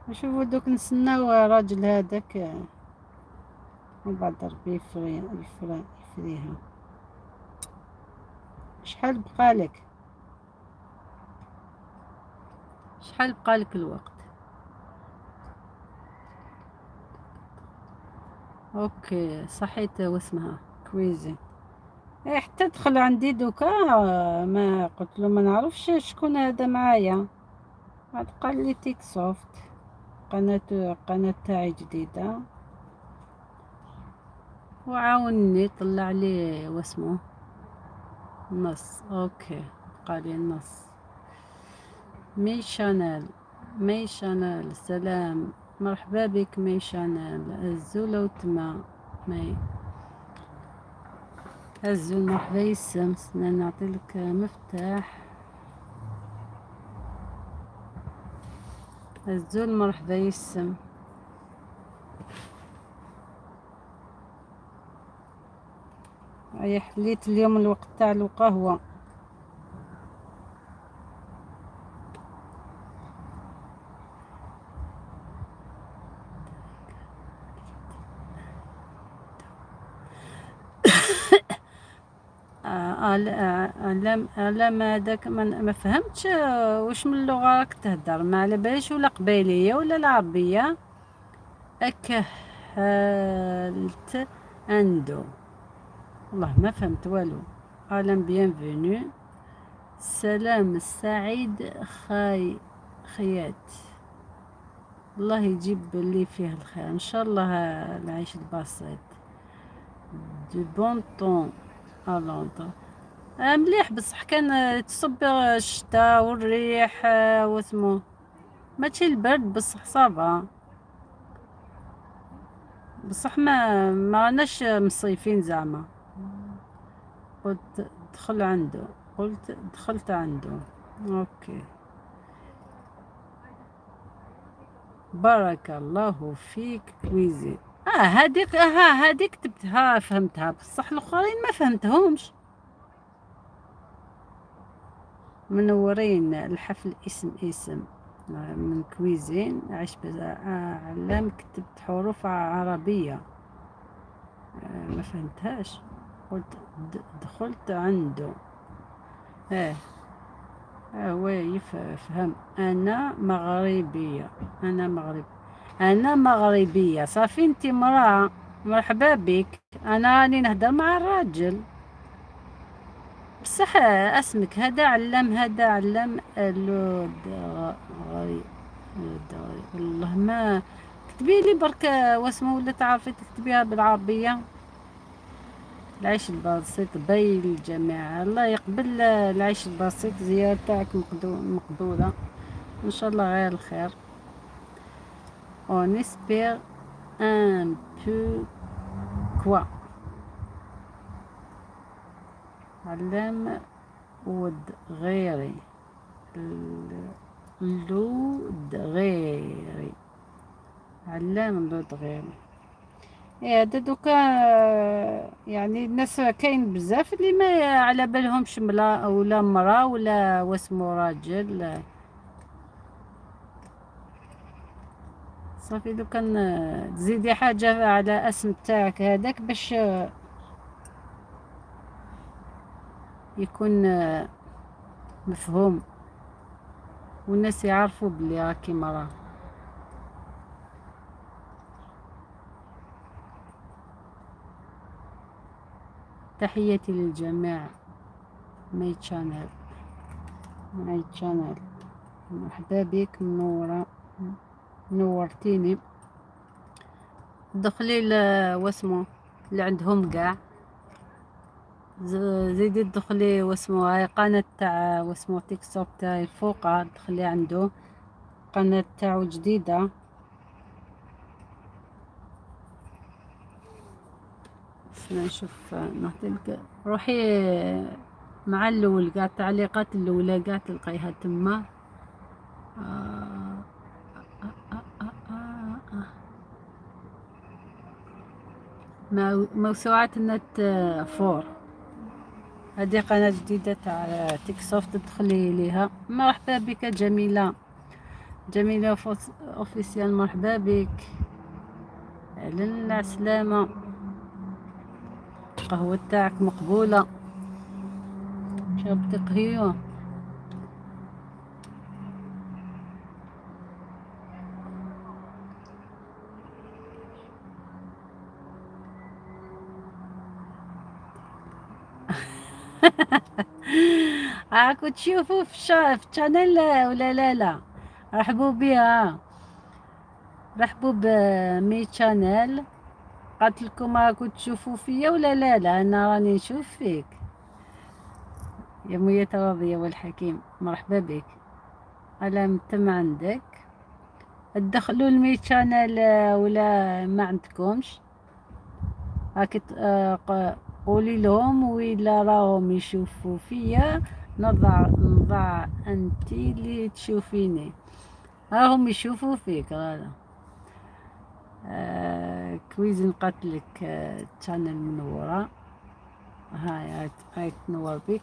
نشوفو دوك نستناو راجل هذاك ومن بعد ربي يفريها. شحال بقالك؟ شحال بقالك الوقت؟ okay صحيت. واسمها كويزي. إيه حتى دخل عندي دوكا ما قلت له ما نعرفش شكون هذا معايا، عاد قال لي تيك سوفت قناة تاعي جديدة، وعاوني طلع لي واسمو نص. okay قال لي النص. مي شانيل، مي شانيل سلام، مرحبا بك مي شانيل. الزولة وتما مي الزول، مرحبا يسم. نعطي لك مفتاح الزول، مرحبا يسم. هيا حليت اليوم الوقت تاع القهوة. على ما هذاك ما فهمتش واش من اللغة راك تهدر، ما على باليش ولا قبيلية ولا العربية. أكهلت أندو، والله ما فهمت والو. أهلا bienvenue. سلام السعيد خاي خيات، الله يجيب اللي فيه الخير ان شاء الله. العيش البسيط. du bon temps à Londres. مليح، بصح كان تصب الشتا والريح واسمو ماشي البرد، بصح ça va، بصح ما راناش مصيفين زعما. قلت دخل عنده، قلت دخلت عنده. OK، بارك الله فيك كويزي. هذيك هذيك كتبتها فهمتها، بصح الاخرين ما فهمتهمش. منورين الحفل. اسم من كويزين عيش علام. كتبت حروف عربية ما فهمتهاش. قلت دخلت عنده. هو يفهم. انا مغربية، انا مغرب، انا مغربية. صافي انت مرأة، مرحبا بك. انا راني نهضر مع الراجل. بصح اسمك هذا علام، هذا علام لو غري، والله ما كتبي لي برك واسمه، ولا تعرفي تكتبيها بالعربية. العيش البسيط بين الجماعة، الله يقبل العيش البسيط. زيارة تاعك مقبولة ان شاء الله، غير الخير. on espère un peu quoi. علام ود غيري، لود غيري، علام لود غيري. إيه هذا دوكا يعني الناس كاين بزاف اللي ما على بالهمش ملا ولا مرا ولا واسمو راجل. صافي لو كان تزيدي حاجة على اسم تاعك هذاك باش يكون مفهوم والناس يعرفوا بلي راكي مرا. تحياتي للجميع. my channel، my channel، مرحبا بك، منورة، نورتيني. دخلي واسمو اللي عندهم كاع، زيدي دخلي واسمو هاي قناة تاع واسمو تيك توك تاعي الفوقة، دخلي عنده قناة تاعو جديدة. نشوف نعطيك، روحي مع الاول كاع التعليقات الاولى كاع تلقيها تما. موسوعة النت فور، هذه قناة جديدة تاع تيك سوفت، تدخلي ليها. مرحبا بك جميلة، جميلة officiel، مرحبا بك. اهلا، السلامة. القهوة تاعك مقبولة، شربتي قهوة؟ راكو تشوفوا في channel ولا لا؟ لا، رحبوا بها، رحبوا بمي channel. قالت لكم راكو تشوفوا فيا ولا لا؟ لا، انا راني نشوف فيك يا مية راضية والحكيم، مرحبا بك. الا تم عندك تدخلوا المي channel ولا ما عندكمش؟ هاك قولي لهم وإلا راهم يشوفوا فيا. نضع انتي اللي تشوفيني، راهم يشوفوا فيك. هذا كويزن قاتلك channel منورة، هاي هاي تنور بك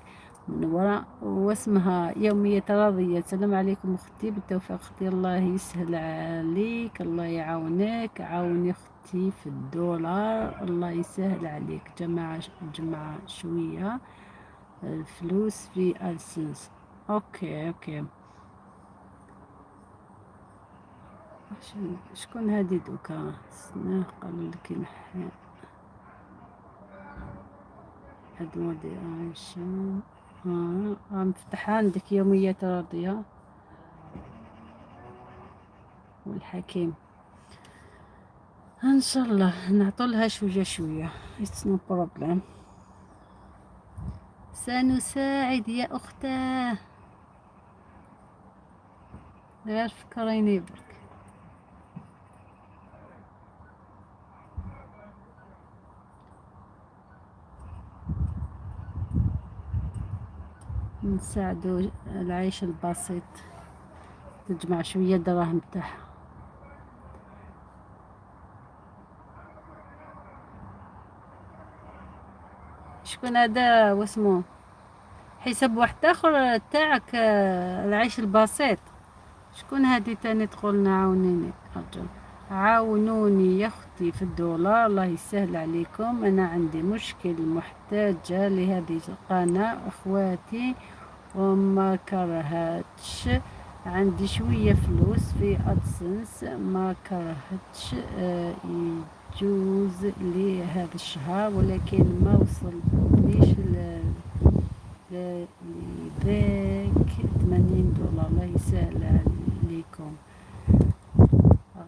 منورة. واسمها يومية راضية. السلام عليكم اختي، بالتوفيق اختي، الله يسهل عليك، الله يعاونك. عاوني اختي في الدولار، الله يسهل عليك. جماعة جماعة شوية الفلوس في AdSense. OK OK، شكون هادي دوكا؟ استنى، قالوا لك نحي هاد modération. مفتحة عندك يوميات راضية والحكيم. ان شاء الله نعطولها شويه شويه، it's no problem. سنساعد يا اختاه، غير فكريني برك. نساعدو العيش البسيط، تجمع شوية دراهم تاعها. شكون هذا واسمو؟ حساب واحد اخر تاعك العيش البسيط. شكون هادي تاني تقولنا عاونيني؟ أرجو عاونوني يا اختي في الدولار، الله يسهل عليكم. انا عندي مشكل، محتاجة لهذه القناة اخواتي وما كرهتش، عندي شوية فلوس في ادسنس ما كرهتش يجوز لي هذا الشهر، ولكن ما وصلتليش لذاك 80 دولار. الله يسهل عليكم.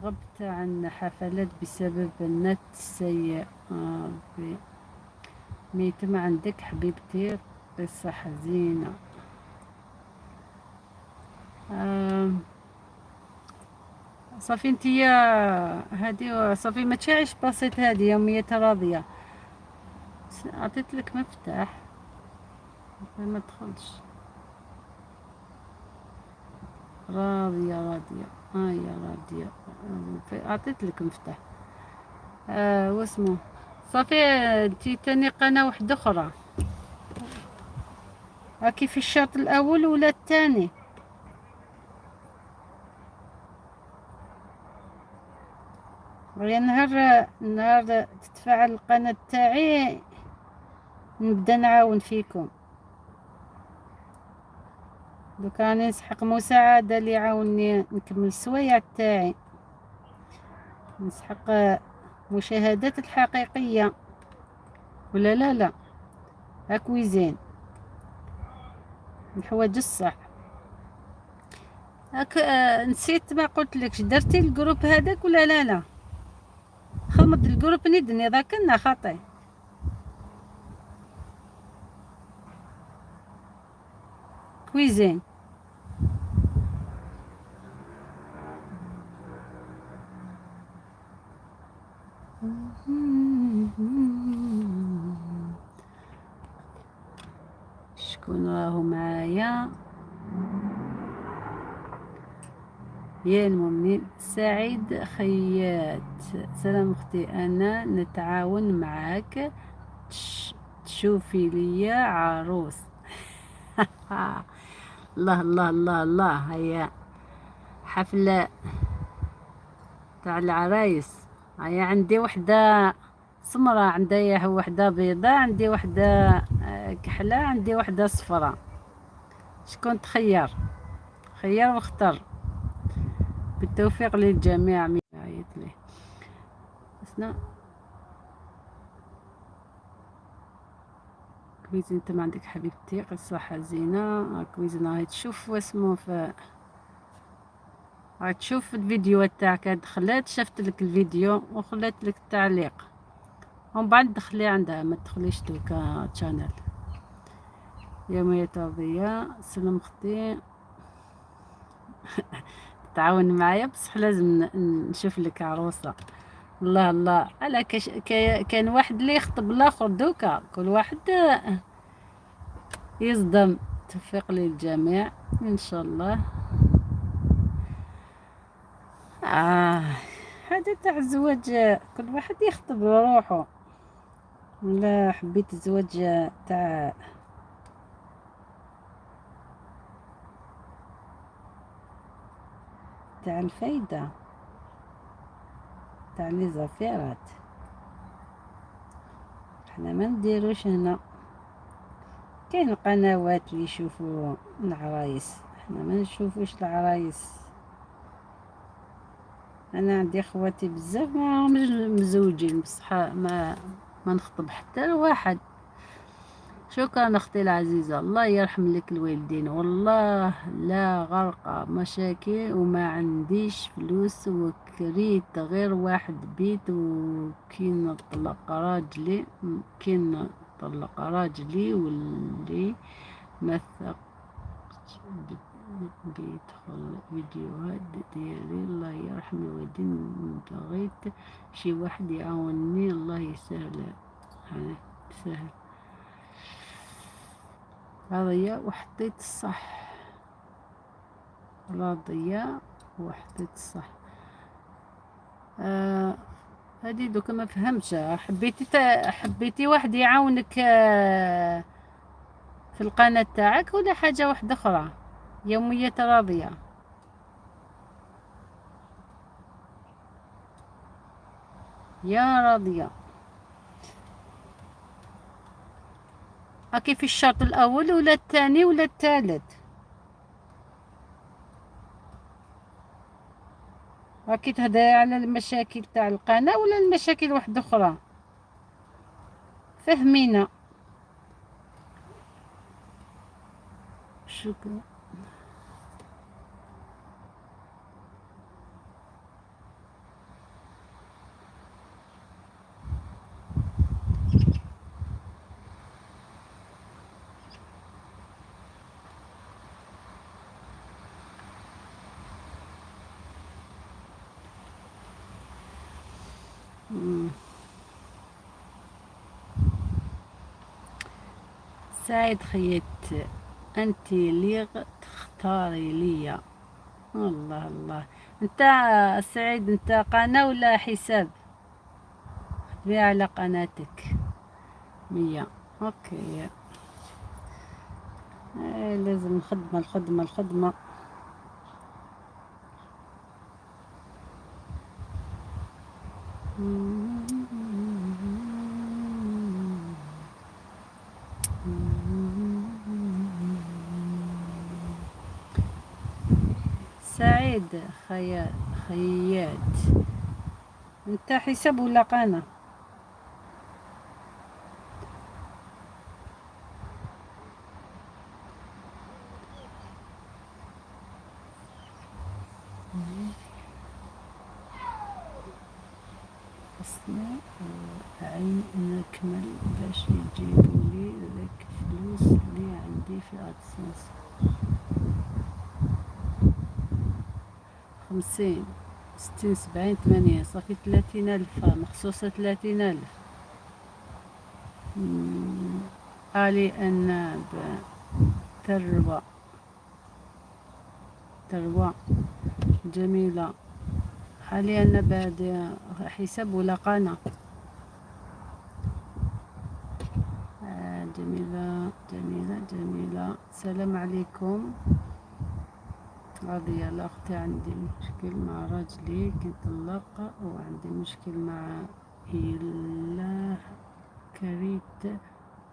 غبت عن حفلات بسبب النت السيء. ميت ما عندك حبيبتي، قصة حزينة. صافي انتيا هادي صافي ما تشعيش بسيط، هادي يومية راضية. عطيت لك مفتاح ما تدخلش. راضية راضية، يا راضية، عطيت لك مفتاح. واسمو صافي انتي تاني قناة واحدة أخرى، راكي في الشرط الأول ولا الثاني؟ غير نهار تتفاعل القناة تاعي نبدا نعاون فيكم. دوكا راني نسحق مساعدة اللي يعاونني نكمل السوايع تاعي، نسحق مشاهدات الحقيقية ولا لا؟ لا هاكويزين الحوايج الصح. هاك نسيت ما قلت لكش، درتي ال groupe هذاك ولا لا؟ لا خمد ال groupe ندني ذاك لنا خاطي. cuisine شكون راهو معايا يا المؤمنين؟ سعيد خيات، سلام اختي، انا نتعاون معاك تشوفي ليا عروس. الله الله الله الله، هيا حفلة تاع العرايس. هيا عندي وحدة سمرة، عندي وحدة بيضة، عندي وحدة كحلة، عندي وحدة صفرة. شكون تخير؟ خير واختر. بالتوفيق للجميع. عيط لي اسنا cuisine. انت ما عندك حبيبتي قصة حزينة. cuisine راهي تشوف واسمو في، راهي تشوف الفيديو تاعك، دخلت شافت لك الفيديو وخلات لك التعليق، ومن بعد دخلي عندها، ما تدخليش دوكا channel. يومية راضية، سلام اختي، تعاون معايا بصح لازم نشوف لك عروسة. الله الله على كاش كان واحد اللي يخطب الاخر، دوكا كل واحد يصدم. توفيق للجميع ان شاء الله. هذا تاع الزواج كل واحد يخطب روحه، ولا حبيت الزواج تاع الفايدة تاع les affaires ات، حنا ما نديروش هنا. كاين القنوات اللي يشوفوا العرايس، حنا ما نشوفوش العرايس. انا عندي اخواتي بزاف ما همش مزوجين، بصح ما نخطب حتى واحد. شكرا اختي العزيزة، الله يرحم لك الوالدين. والله لا غرقة مشاكل وما عنديش فلوس، وكريت غير واحد بيت، وكي نطلق راجلي، كي نطلق راجلي واللي ما ثقش بيدخل فيديوهات ديالي. الله يرحم الوالدين، بغيت شي واحد يعاونني، الله يسهل سهل. راضية وحطيت الصح، راضية وحطيت الصح. هذه دوكا ما فهمتش. حبيتي واحد يعاونك في القناة تاعك ولا حاجة واحدة أخرى؟ يومية راضية. يا راضية، أكي في الشرط الأول ولا الثاني ولا الثالث؟ راكي تهضري على المشاكل تاع القناة ولا المشاكل واحدة أخرى؟ فهمينا. شكرا. سعيد خيت، انت ليغ تختاري ليا. الله الله، انت سعيد انت قناة ولا حساب؟ خدمي على قناتك 100. اوكي، لازم الخدمة الخدمة الخدمة. سعيد خيات، انت حساب ولا قناة؟ خصني عين نكمل باش يجيبوا لي ذاك فلوس اللي عندي في ادسنس. 50 60 70 80، صافي 30,000، مخصوصة 30,000. علي أن ثروة جميلة. علي أن بعد حساب ولا قناة؟ جميلة جميلة جميلة. السلام عليكم. راضية. لا أختي، عندي مشكل مع راجلي كي طلق، وعندي مشكل مع إله كريت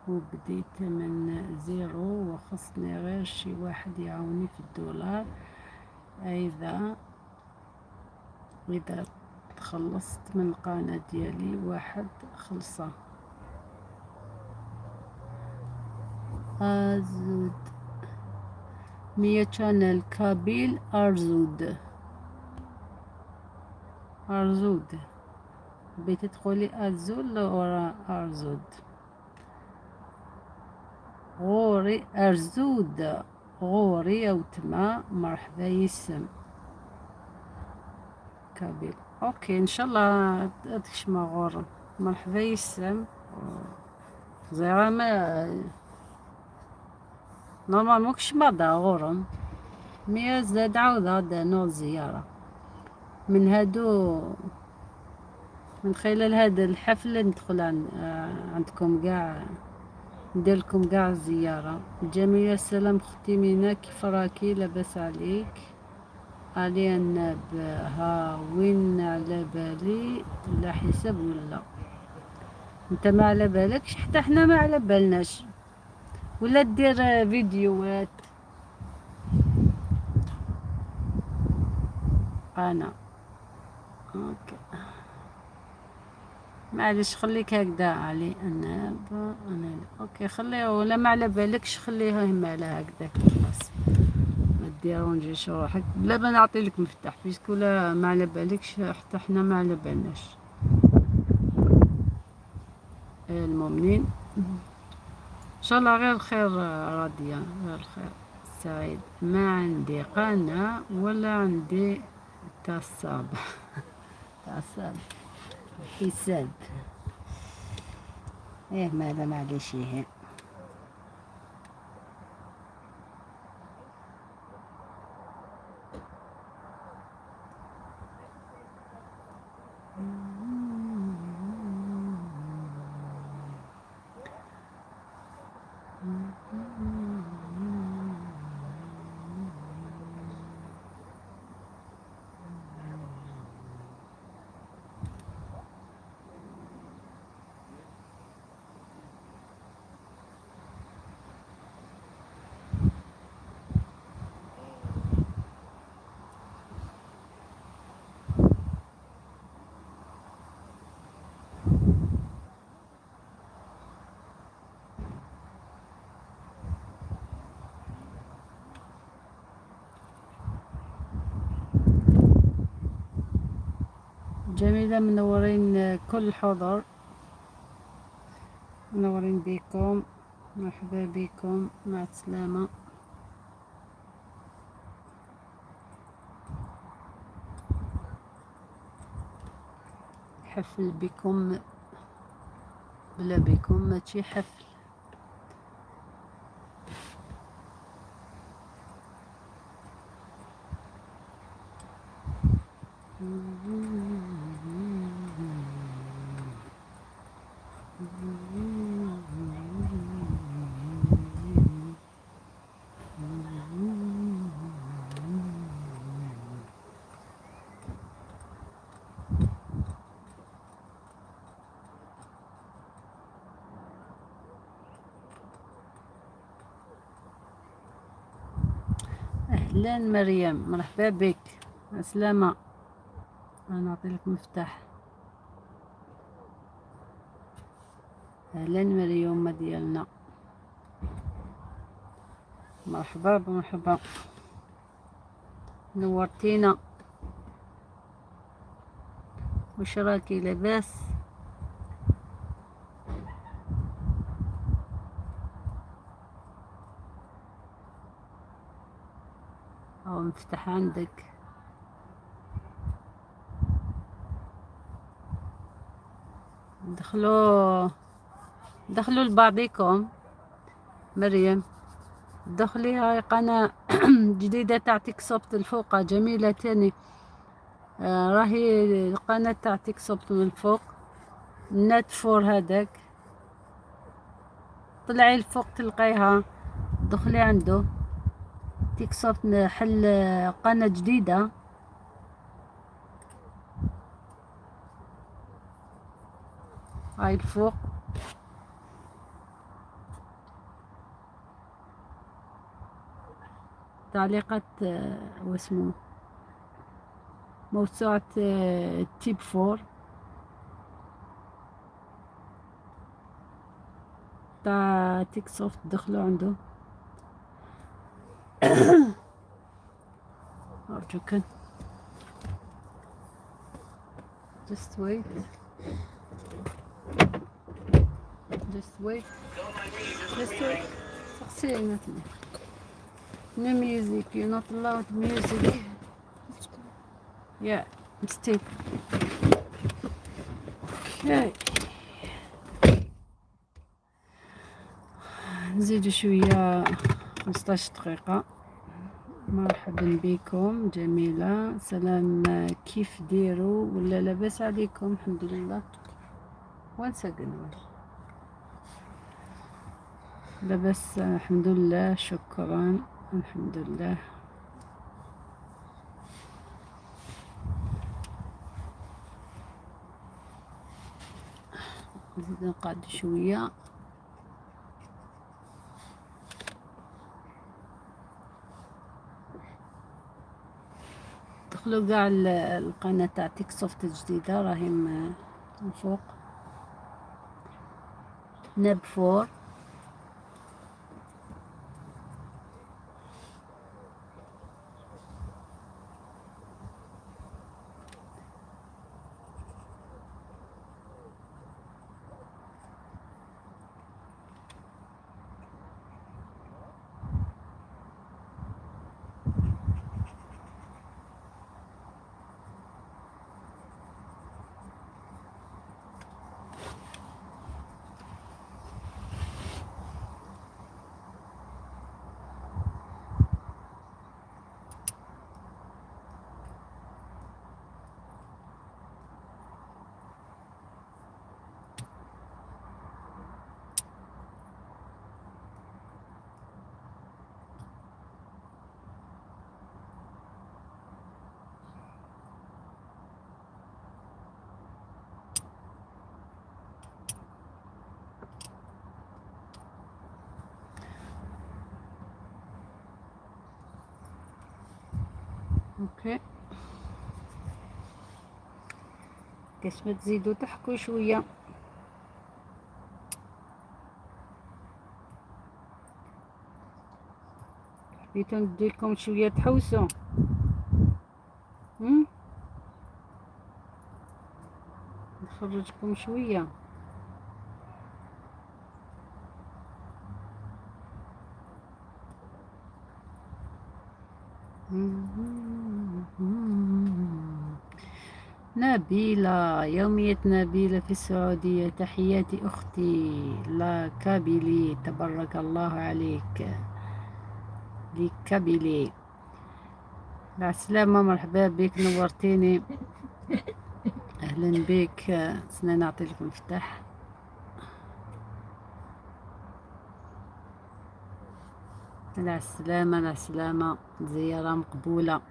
وبديت من زيرو، وخصني غير شي واحد يعاوني في الدولار. إذا تخلصت من القناة ديالي واحد خلصة. أزود 100 شانل كابيل أرزود. أرزود، بغيتي تقولي أزول ولا أرزود؟ غوري أرزود غوري أو تما. مرحبا يسم كابيل. أوكي، إن شاء الله تكشما غور. مرحبا يسم. زيرا ما نورمالمون كشما دا غورم مي زاد عاود هذا نوع زيارة من هادو. من خلال هذا الحفل ندخل عندكم كاع، ندير لكم كاع الزيارة. جميلة السلام اختي مينا، كيف راكي؟ لاباس عليك؟ علي الناب ها وين على بالي لا حساب ولا انت ما على بالكش، حتى حنا ما على بالناش. ولا دير فيديوهات انا. اوكي. معليش خليك هكذا علي. انا okay خليه، ولا ما على بالكش خليها همالة هكذاك خلاص، ما ديرونجيش روحك بلا ما نعطي لك مفتاح، puisque لا ما على بالكش حتى حنا ما على بالناش. المؤمنين ان شاء الله غير الخير راضية، غير الخير سعيد. ما عندي قناة ولا عندي تعصب تعصب حساب. ايه ماذا معليش. ايه جميلة، منورين كل الحضور، منورين بكم، مرحبا بكم، مع السلامة. حفل بكم بلا بكم ماشي حفل. اهلا مريم، مرحبا بك، السلامة. انا نعطي لك مفتاح. اهلا مريم ديالنا، مرحبا مرحبا، نورتينا. وش راكي لاباس؟ او مفتاح عندك؟ دخلوا دخلوا لبعضكم. مريم دخلي، هاي قناة جديدة تاع تيك الفوقة جميلة تاني. راهي القناة تاع تيك من الفوق، نت فور هذاك، طلعي الفوق تلقيها، دخلي عنده تيك سوفت، حل قناة جديدة. هاي الفوق تعليقات واسمه موسوعة تيب فور تاع تيك سوفت، دخلوا عنده أرجوكن. Just wait, just wait, just wait. سقسي. No music, you're not allowed music. Yeah, stay. Okay. نزيدو شوية 15 دقيقة. مرحبا بكم جميلة، سلام، كيف ديروا ولا لاباس عليكم؟ الحمد لله. One second. لاباس الحمد لله، شكرا، الحمد لله. نزيد نقعد شوية. دخلوا قاع القناة تاع تيك سوفت الجديدة، راهي من فوق. نبفور. OK، كاش ما تزيدو تحكوا شويه. حبيتو نديكم شويه تحوسوا. هم نخرجكم شويه. نبيلة، يومية نبيلة في السعودية، تحياتي أختي la Kabylie، تبارك الله عليك les Kabyles. السلامة، مرحبا بك، نورتيني، أهلا بك. سنة نعطي لك المفتاح. على السلامة، على السلامة، زيارة مقبولة.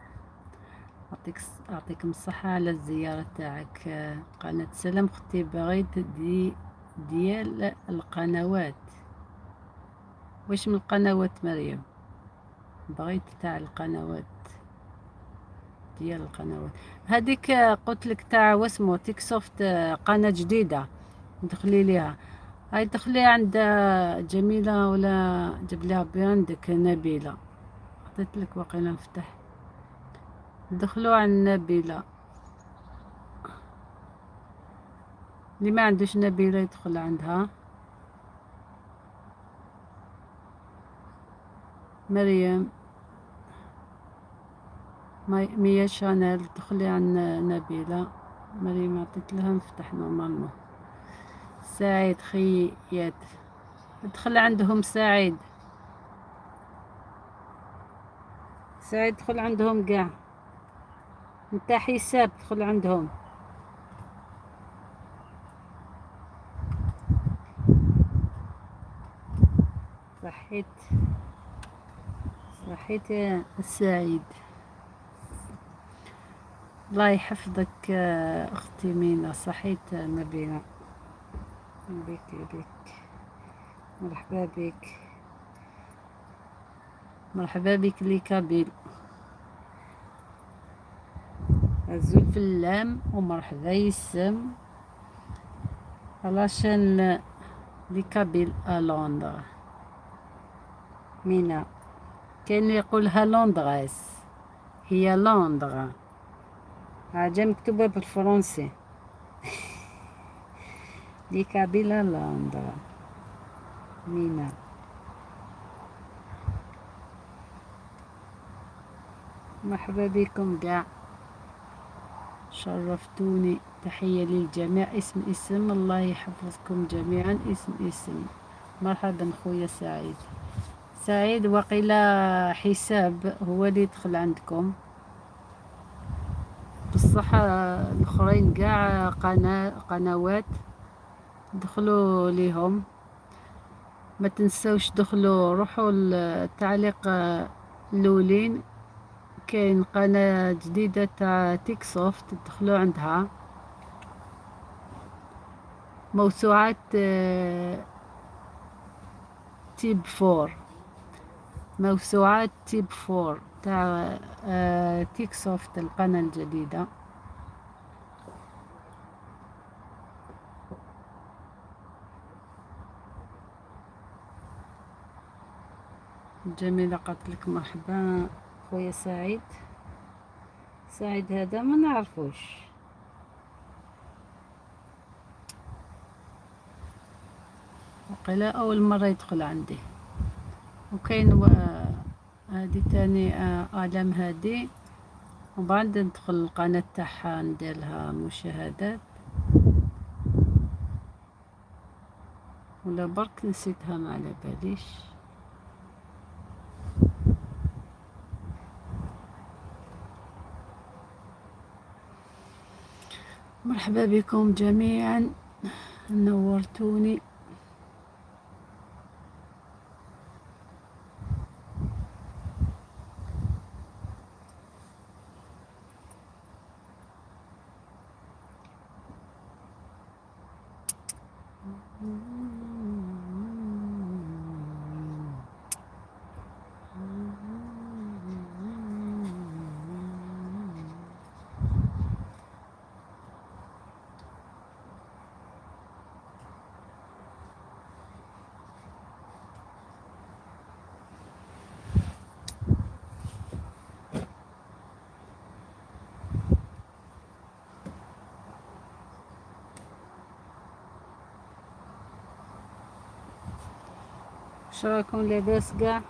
أعطيكم الصحة على الزيارة تاعك. قناة سلام اختي، بغيت ديال القنوات. واش من القنوات مريم؟ بغيت تاع القنوات، ديال القنوات هذيك قلت لك تاع واسمو تيك سوفت، قناة جديدة دخلي ليها. هاي دخلي عند جميلة ولا جيب لها عندك نبيلة، عطيت لك وقيلا نفتح. دخلوا عند نبيلة، اللي ما عندوش نبيلة يدخل عندها. مريم ميا شانيل، دخلي عند نبيلة. مريم عطيت لها مفتاح normalement. سعيد خيات، ادخل عندهم سعيد. سعيد دخل عندهم كاع، انت حساب دخل عندهم. صحيت صحيت يا سعيد، الله يحفظك اختي مينا. صحيت نبيلة، بك بك، مرحبا بك، مرحبا بك les Kabyles. أزول في اللام ومرحبا يسم à la chaîne les Kabyles à Londres. مينا كاين اللي يقولها لندريس، هي لندر، حاجة مكتوبة بالفرنسي. les Kabyles à Londres مينا. مرحبا بكم كاع، شرفتوني. تحية للجميع، اسم اسم، الله يحفظكم جميعا، اسم اسم. مرحبا خويا سعيد. سعيد وقيل حساب هو اللي يدخل عندكم، بصح الاخرين كاع قنوات دخلوا ليهم. ما تنسوش دخلوا، روحوا التعليق الاولين، كاين قناة جديدة تاع تيك سوفت، دخلوا عندها. موسوعات تيب فور، موسوعات تيب فور تاع تيك سوفت، القناة الجديدة. جميلة قالت لك مرحبا خويا سعيد. سعيد هذا ما نعرفوش. وقيلا اول مرة يدخل عندي. وكاين هادي تاني آلام هادي، وبعد ندخل القناة تاعها ندير لها مشاهدات، ولا برك نسيتها ما على باليش. مرحبا بكم جميعا، نورتوني. شراكم لاباس قاع؟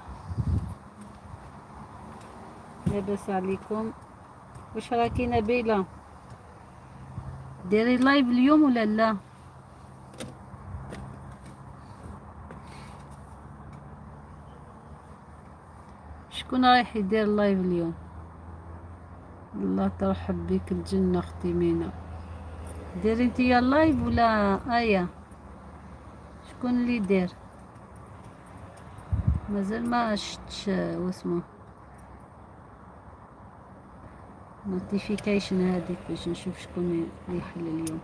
لاباس عليكم؟ واش راكي نبيلة؟ ديري live اليوم ولا لا؟ شكون رايح يدير live اليوم؟ الله ترحب بك الجنة اختي مينا. ديري انتيا live ولا ايا؟ شكون اللي يدير؟ مازال ما شتش واسمو notification هذيك باش نشوف شكون يحل اليوم.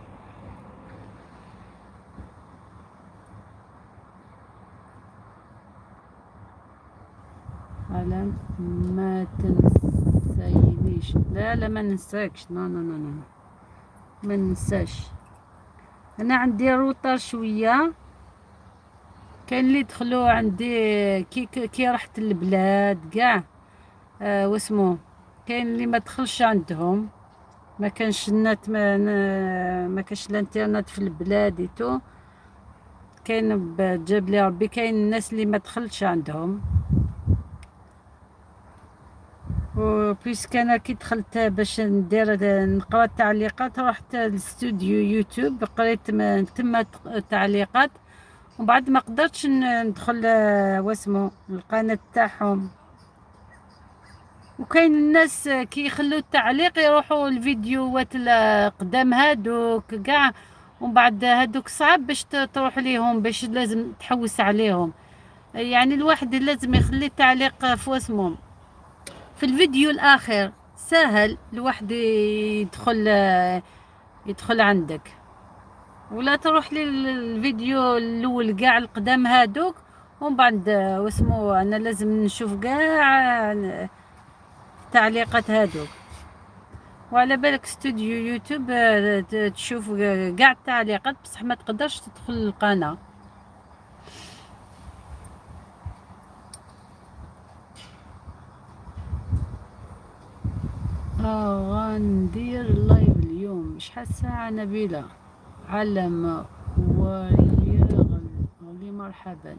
على ما تنسينيش. لا لا ما ننساكش، non non non non ما ننساش. انا عندي retard شويه، كاين اللي دخلوا عندي كي رحت للبلاد كاع واسمو، كاين اللي ما دخلش عندهم، ما كانش النت، ما كانش الانترنت في البلاد et tout. كاين جاب لي ربي كاين الناس اللي ما دخلتش عندهم. و puisque انا كي دخلت باش ندير نقرا التعليقات، رحت للاستوديو يوتيوب قريت من تما التعليقات، ومن بعد ما قدرتش ندخل واسمو القناة تاعهم. وكاين الناس كي يخلوا التعليق يروحوا الفيديوهات القدام هادوك كاع، ومن بعد هادوك صعب باش تروح ليهم، باش لازم تحوس عليهم. يعني الواحد لازم يخلي التعليق في واسمو في الفيديو الاخر، سهل الواحد يدخل عندك، ولا تروح للفيديو الاول كاع القدام هادوك، ومن بعد واسمو انا لازم نشوف كاع التعليقات هادوك. وعلى بالك استوديو يوتيوب تشوف كاع التعليقات، بصح ما تقدرش تدخل القناة. غندير live اليوم. شحال الساعة نبيلة؟ علم ويا غلي مرحبا.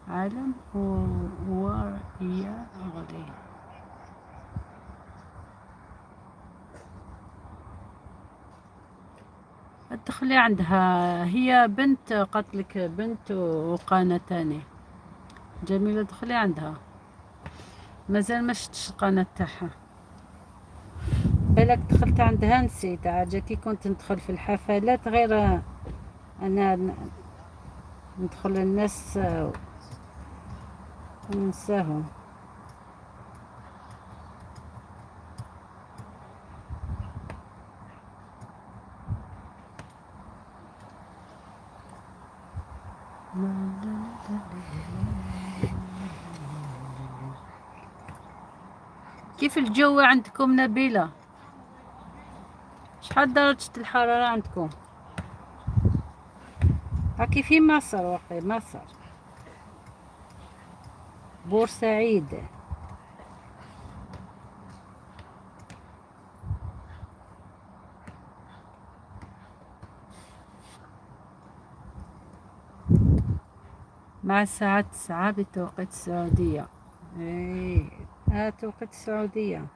علم ويا غلي. ادخلي عندها، هي بنت قالت بنت وقناة تاني جميلة، دخلي عندها. مازال ما شفتش القناة تاعها، بالك دخلت عندها نسيت. عاد كي كنت ندخل في الحفلات غير انا ندخل الناس وننساهم. كيف الجو عندكم نبيلة؟ شحال درجة الحرارة عندكم؟ هاكي في مصر، وقي مصر. بورسعيد. مع الساعة 9 بتوقيت السعودية. ايه توقيت السعودية،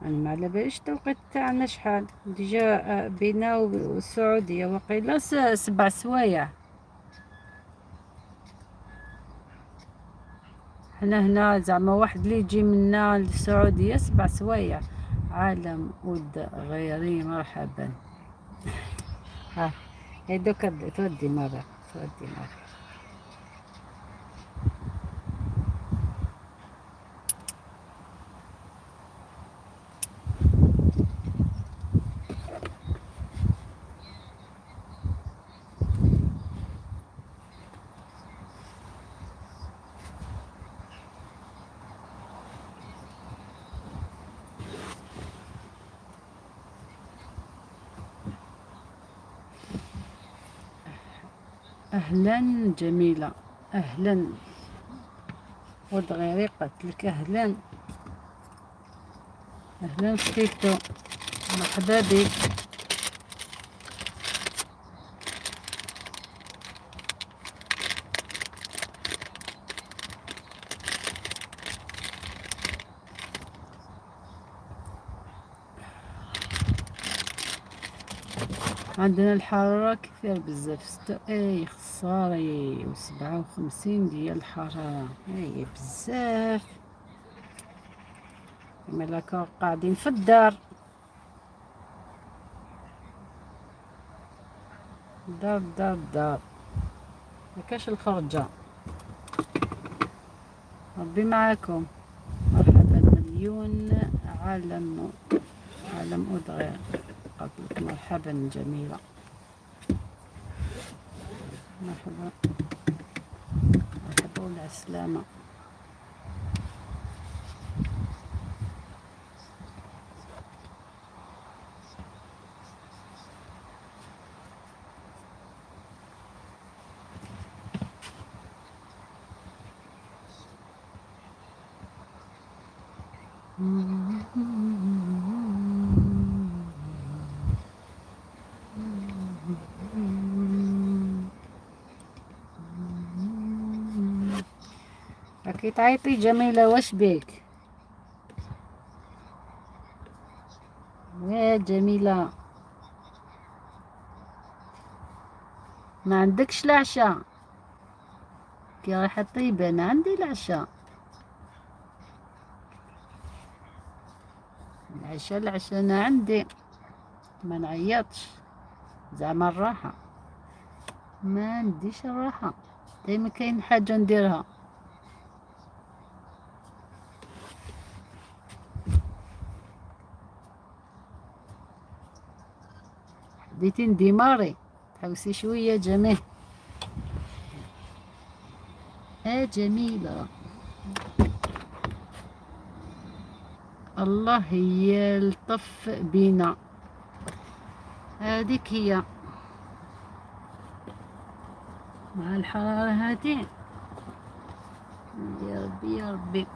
انا ما على باليش التوقيت تاعنا شحال déjà، بينا والسعودية وقيلا 7 سوايع. حنا هنا زعما واحد اللي يجي منا للسعودية 7 سوايع. عالم ود غيري مرحبا. ها دوكا تودي مرة، تودي مرة. أهلا جميلة، أهلا ودغيري قالت لك أهلا، أهلا ختيتو، مرحبا بك. عندنا الحرارة كثير بزاف، 6 اي خساري و57 ديال الحرارة، اي بزاف. ملاك قاعدين في الدار، دار دار دار، ما كاش الخرجة. ربي معاكم. مرحبا مليون عالم، عالم أدغير قالت لك مرحبا جميلة، مرحبا مرحبا وعلى السلامة. راكي تعيطي جميلة، واش بيك يا جميلة؟ ما عندكش العشاء؟ كي رايحة طيب انا عندي العشاء، العشاء العشاء انا عندي، ما نعيطش زعما الراحة، ما عنديش الراحة، دايما كاين حاجة نديرها. بديتي نديماري، تحوسي شوية جميل. جميلة، الله يلطف بينا. هذيك هي مع الحرارة هذه، يا ربي يا ربي.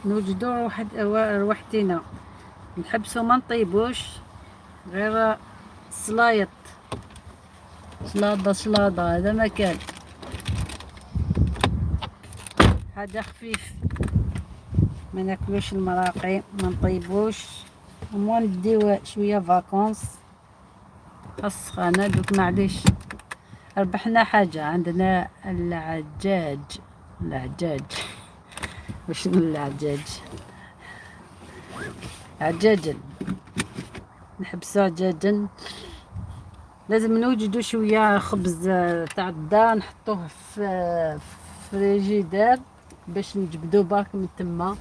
نوجدو روحتنا، نحبسو ما نطيبوش، غير سلايط، سلاطة سلاطة، هذا ما كان حاجة خفيف، ما ناكلوش المراقي، ما نطيبوش، وما نديو شوية vacances. السخانة دوك معليش ربحنا حاجة، عندنا العجاج، العجاج وشنو العجاج؟ عجاجا، نحبسو عجاجا. لازم نوجدو شوية خبز تاع الدار نحطوه في فريجيدير باش نجبدو برك من تما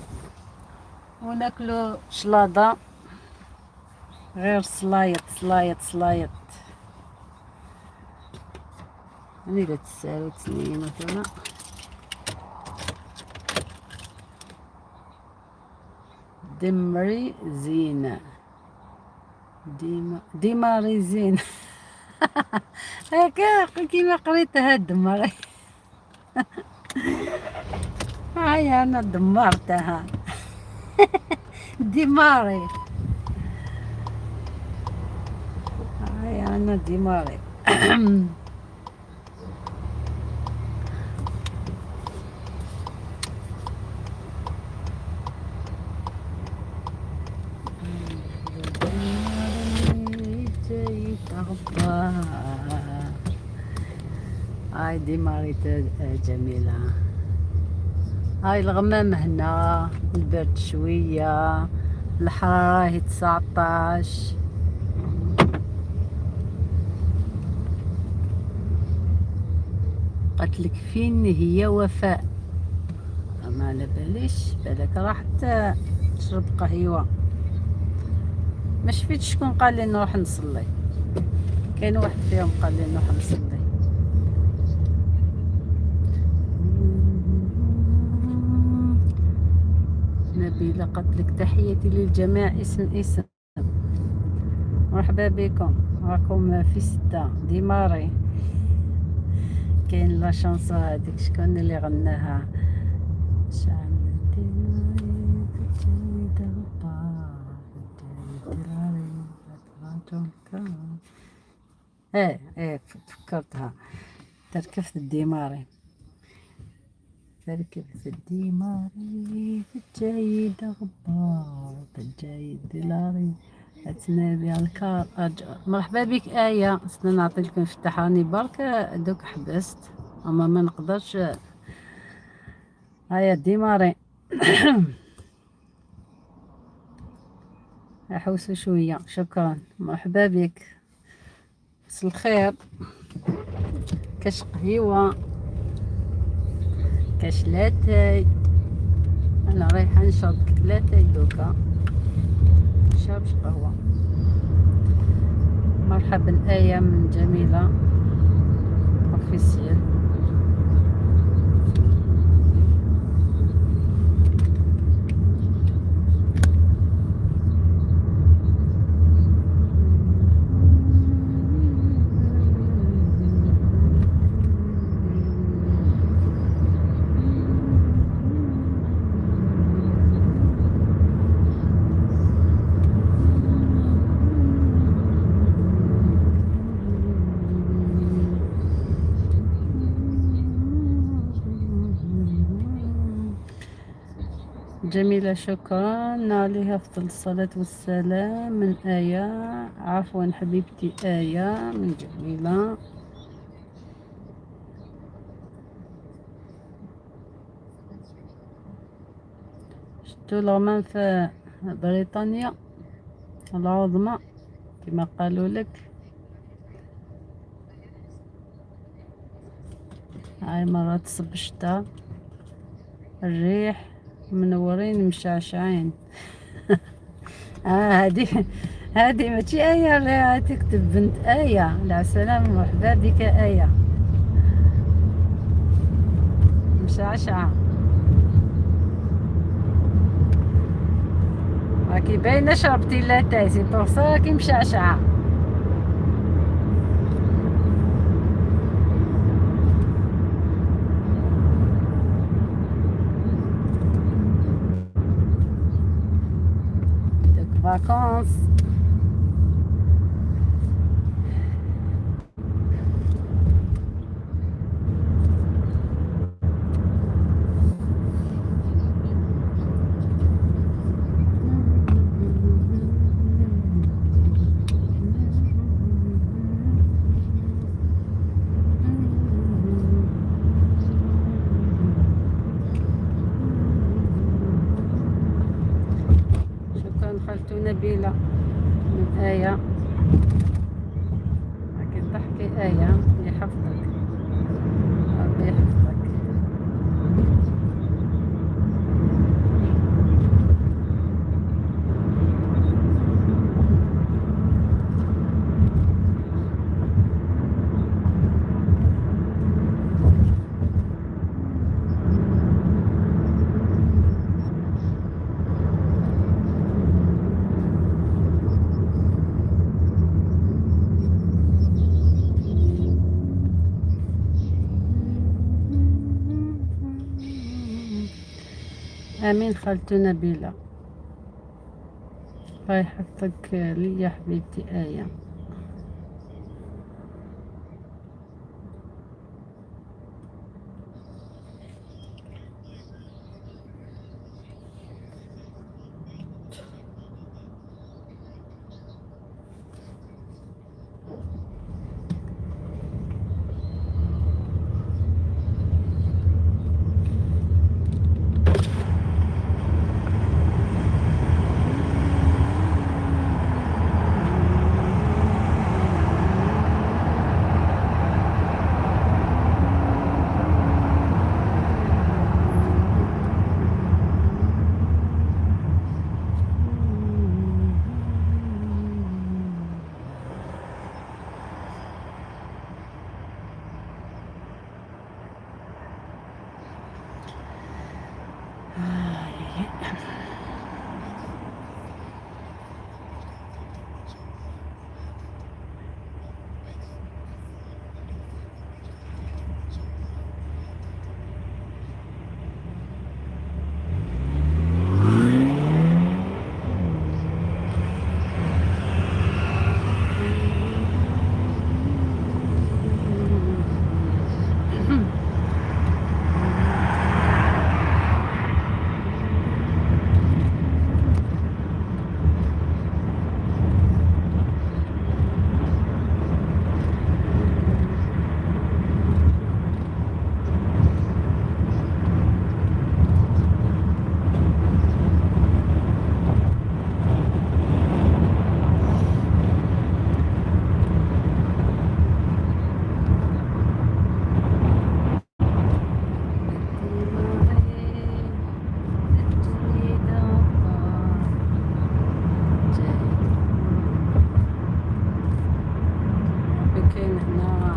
وناكلو شلاضة، غير سلايط سلايط سلايط. يعني لا تسالو تسنين مثلا. دمري زينة، ديماري زين. هكا كيما قريتها دمري. هيا انا دمرتها. démarrer، هيا انا démarrer. هاي démarrit جميلة. هاي الغمام هنا، البرد شوية، الحرارة هي 19. قالت لك فين هي وفاء؟ ما على باليش، بالك راحت تشرب قهوة. ما شفيتش شكون قال لي نروح نصلي، كاين واحد فيهم قال لي نروح نصلي. نبيلة قالت لك تحياتي للجميع اسم اسم. مرحبا بكم، راكم في 6 démarrer. كاين la chanson هذيك شكون اللي غناها؟ شعل ايه ايه تفكرتها، تركفت ال démarrer، تركبت ال démarrer في الجايد غبار الجايد ديلاري تنادي على الكار. مرحبا بك آية، استنى نعطي لكم مفتاح، راني برك دوك حبست اما ما نقدرش. هيا démarrer، احوسوا شوية. شكرا، مرحبا بك، مساء الخير. كاش قهيوة، كاش لاتاي؟ انا رايحة نشرب لاتاي دوكا، نشربش قهوة. مرحبا آية من جميلة officiel. جميلة شكرا، عليها أفضل الصلاة والسلام من آية. عفوا حبيبتي آية من جميلة. شتو الغمام في بريطانيا العظمى كما قالوا لك. هاي مرة تصب الشتاء، الريح، منورين مشعشعين. هادي ماشي آية اللي تكتب، بنت آية. لا سلام، مرحبا بك آية مشعشعة. راكي باينة شربتي لاتاي، c'est pour ça راكي مشعشعة. Vacances. شكرا خالتو نبيلة من آية، راكي تضحكي آية، يحفظك ربي يحفظك. امين خالتو نبيلة، الله يحفظك ليا حبيبتي آية. كاين هنا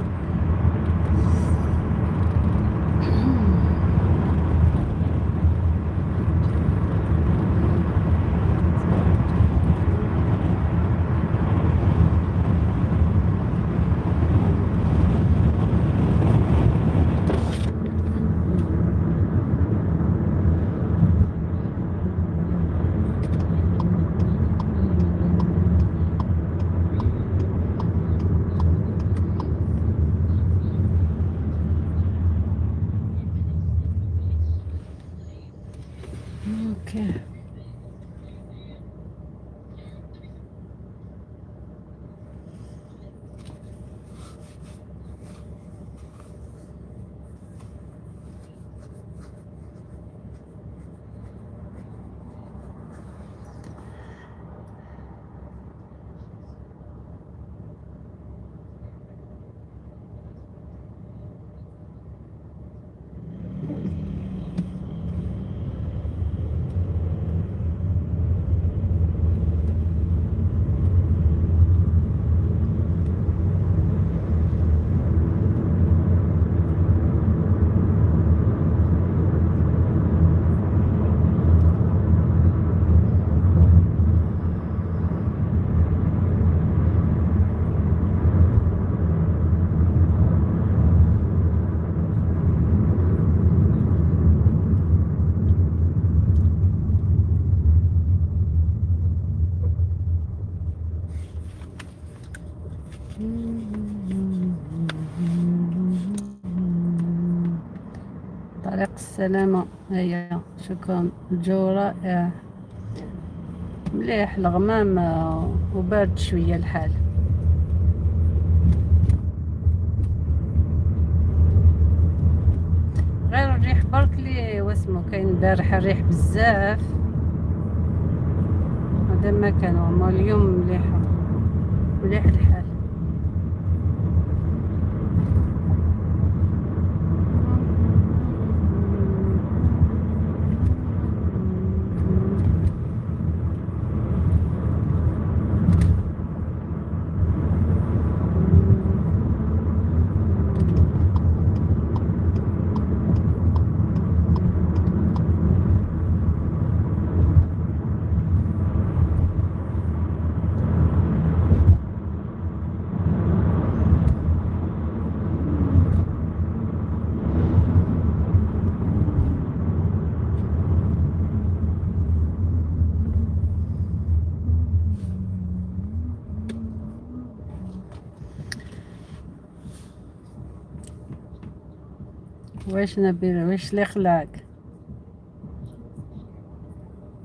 OK. طريق السلامة. هيا شكرا. الجو رائع، مليح الغمام وبارد شوية الحال. غير الريح برك لي واسمو كاين البارح الريح بزاف، هذا ما كان. اليوم مليح مليح الحال. واش نبيل، واش اللي خلاك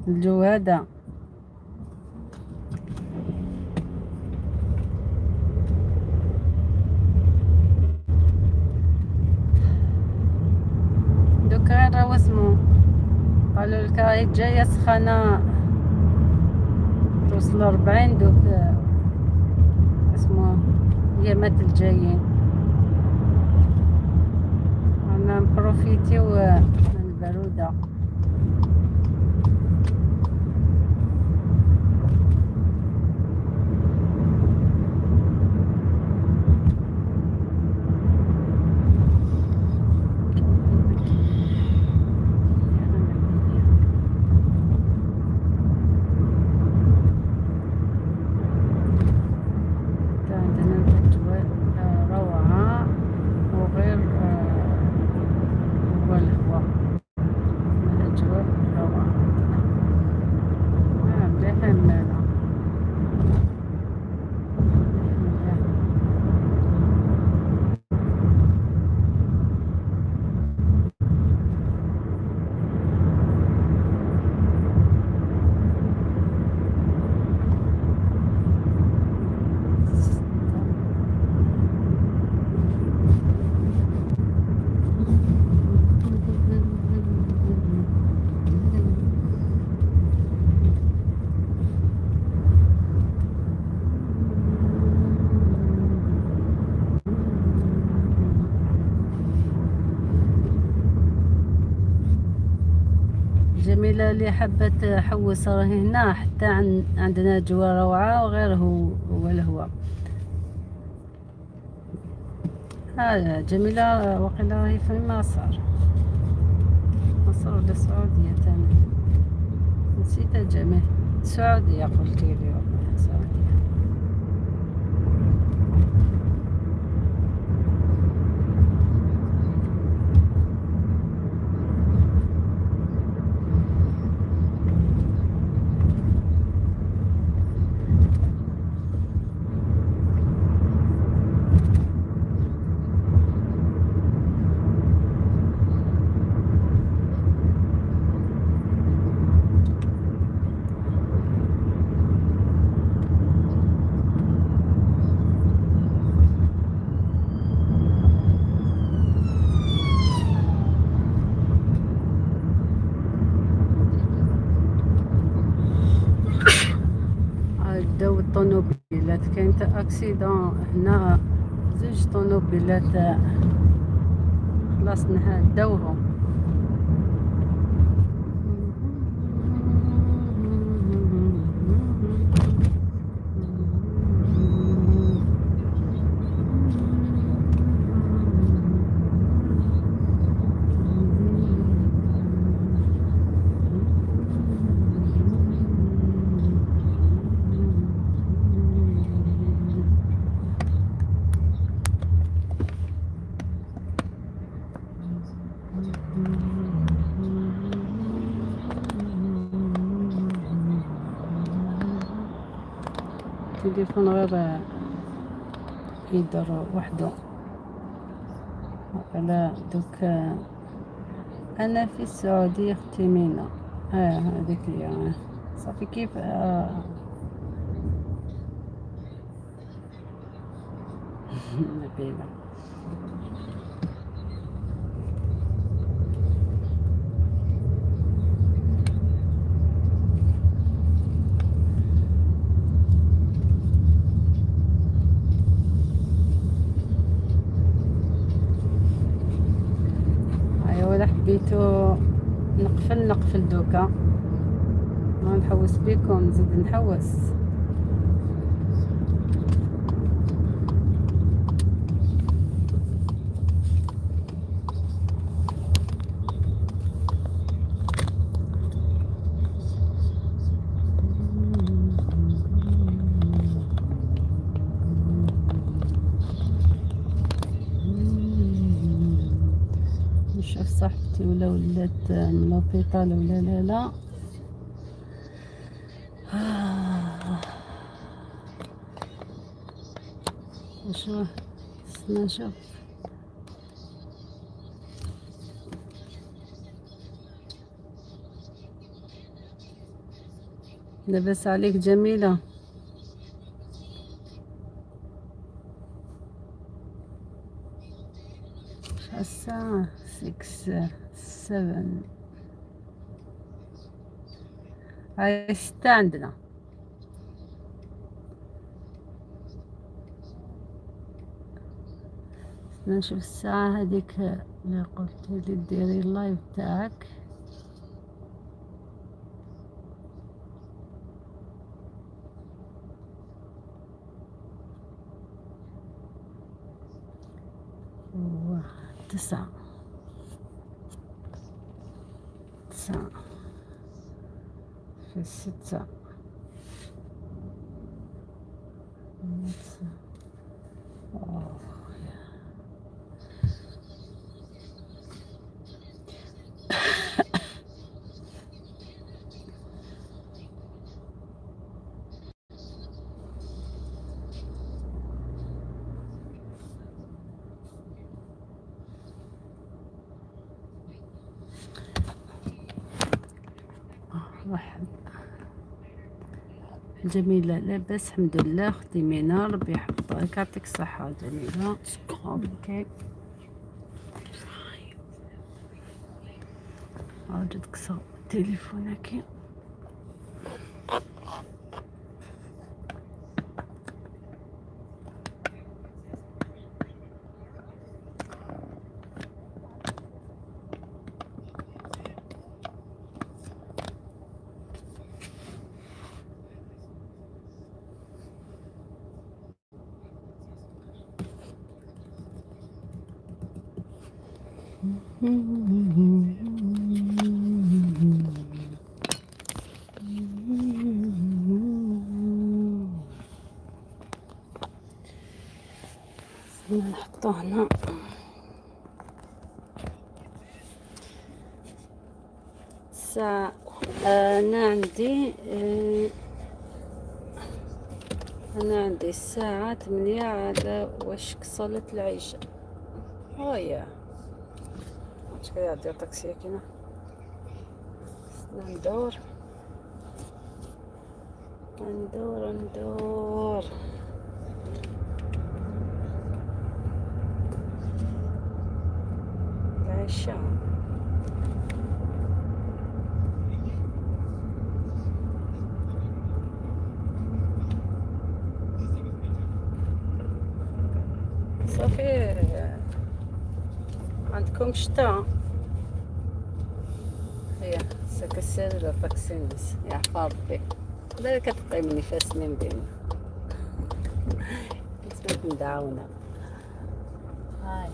الجو هذا؟ دوك غير واسمو قالوا لك راهي جاية سخانة توصل 40 دوك اسمو اليامات الجايين. انا نبروفيتيو من البرودة. عندنا الأجواء روعة، وغير هو الهواء، الأجواء روعة عندنا. مليحة مالا، مليحة. جميلة اللي حابة تحوس راهي هنا، حتى عندنا جوا روعة وغير هو الهواء. جميلة وقيلا راهي في مصر، مصر ولا السعودية تاني، نسيت جميل. السعودية قلتي لي والله، السعودية. داو الطوموبيلات، كاين accident هنا، زوج طوموبيلات خلاص داوهم. التليفون غير يدور وحده. على دوك انا في السعودية اختي مينا. هذيك هي صافي. كيف نبيلة. ايوا حبيتو نقفل دوكا، ما نحوس بيكم، نزيد نحوس. نشوف صاحبتي ولا ولات من l'hôpital ولا لا لا. نشوف، نشوف. لاباس عليك جميلة؟ الساعة 6 7، هاي 6 عندنا. نشوف الساعة هذيك اللي قلت لي ديري ال live تاعك. 9 9 في 6. واحد. جميلة لاباس الحمد لله اختي مينا، ربي يحفظك، يعطيك الصحة جميلة. okay، عاود تكسر تليفونك. نحطو هنا. الساعة أنا عندي الساعة 8 على وشك صلاة العشاء. oh yeah، شكون يعطي طاكسي كينا؟ ندور ندور ندور. العشاء صافي. عندكم شتا؟ هيا سكسر طاكسينس يا ربي، بالك تقيمني فاسنين بينا اسمك مدعونا. هاي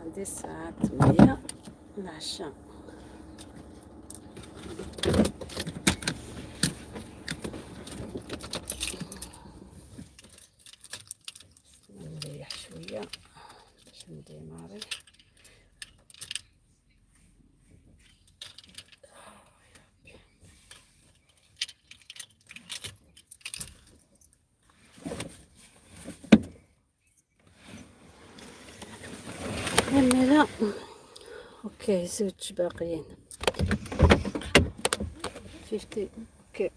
عندي الساعة 8 العشاء. نريح شوية باش نديماري. لا okay، زوج باقيين 50. okay،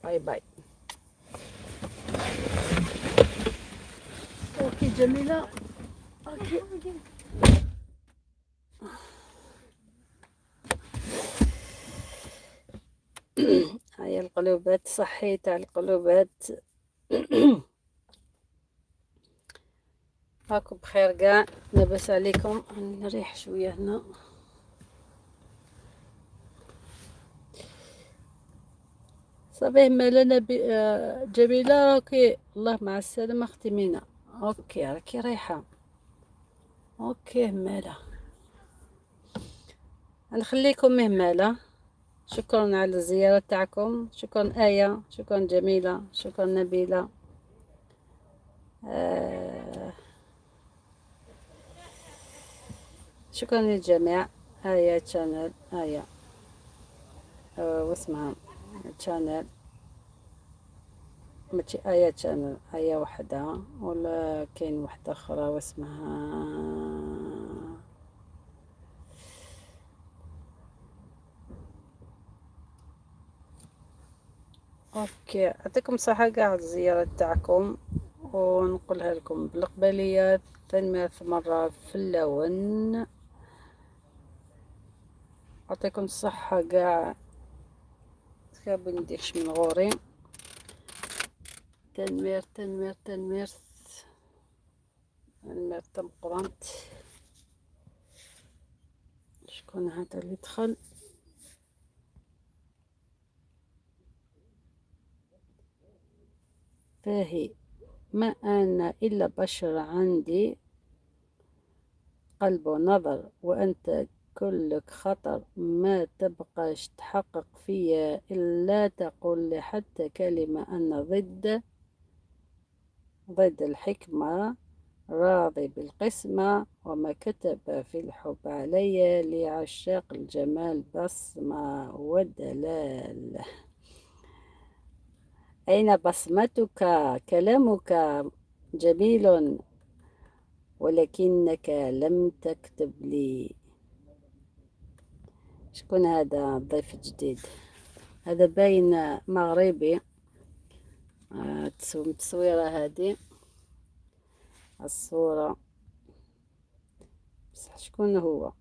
bye bye. okay جميلة، okay. هاي القلوبات، صحيت على القلوبات. هاكم بخير قاع؟ لاباس عليكم؟ نريح شوية هنا. صافي مالا جميلة. okay، الله مع السلامة اختي مينا. okay، راكي رايحة؟ okay مالا نخليكم مهمالة. شكرا على الزيارة تاعكم. شكرا آية، شكرا جميلة، شكرا نبيلة. شكرا للجميع. آية channel، آية واسمها channel. ماشي آية channel، آية وحدة ولا كاين وحدة أخرى واسمها؟ okay، يعطيكم الصحة قاع الزيارة تاعكم، ونقولها لكم بالقبلية ثاني مرة في اللون. يعطيكم الصحة قاع. كابو نديرش من غوري. تنمير تنمير تنمير تنمير تمقرنت. شكون هذا اللي دخل؟ فاهي ما أنا إلا بشر، عندي قلب ونظر، وأنت كلك خطر. ما تبقاش تحقق فيا إلا تقول لي حتى كلمة. أنا ضد الحكمة، راضي بالقسمة، وما كتب في الحب علي لعشاق الجمال بصمة ودلال. أين بصمتك؟ كلامك جميل ولكنك لم تكتب لي. شكون هذا الضيف الجديد؟ هذا باين مغربي. التصويرة هذه الصورة، بصح شكون هو؟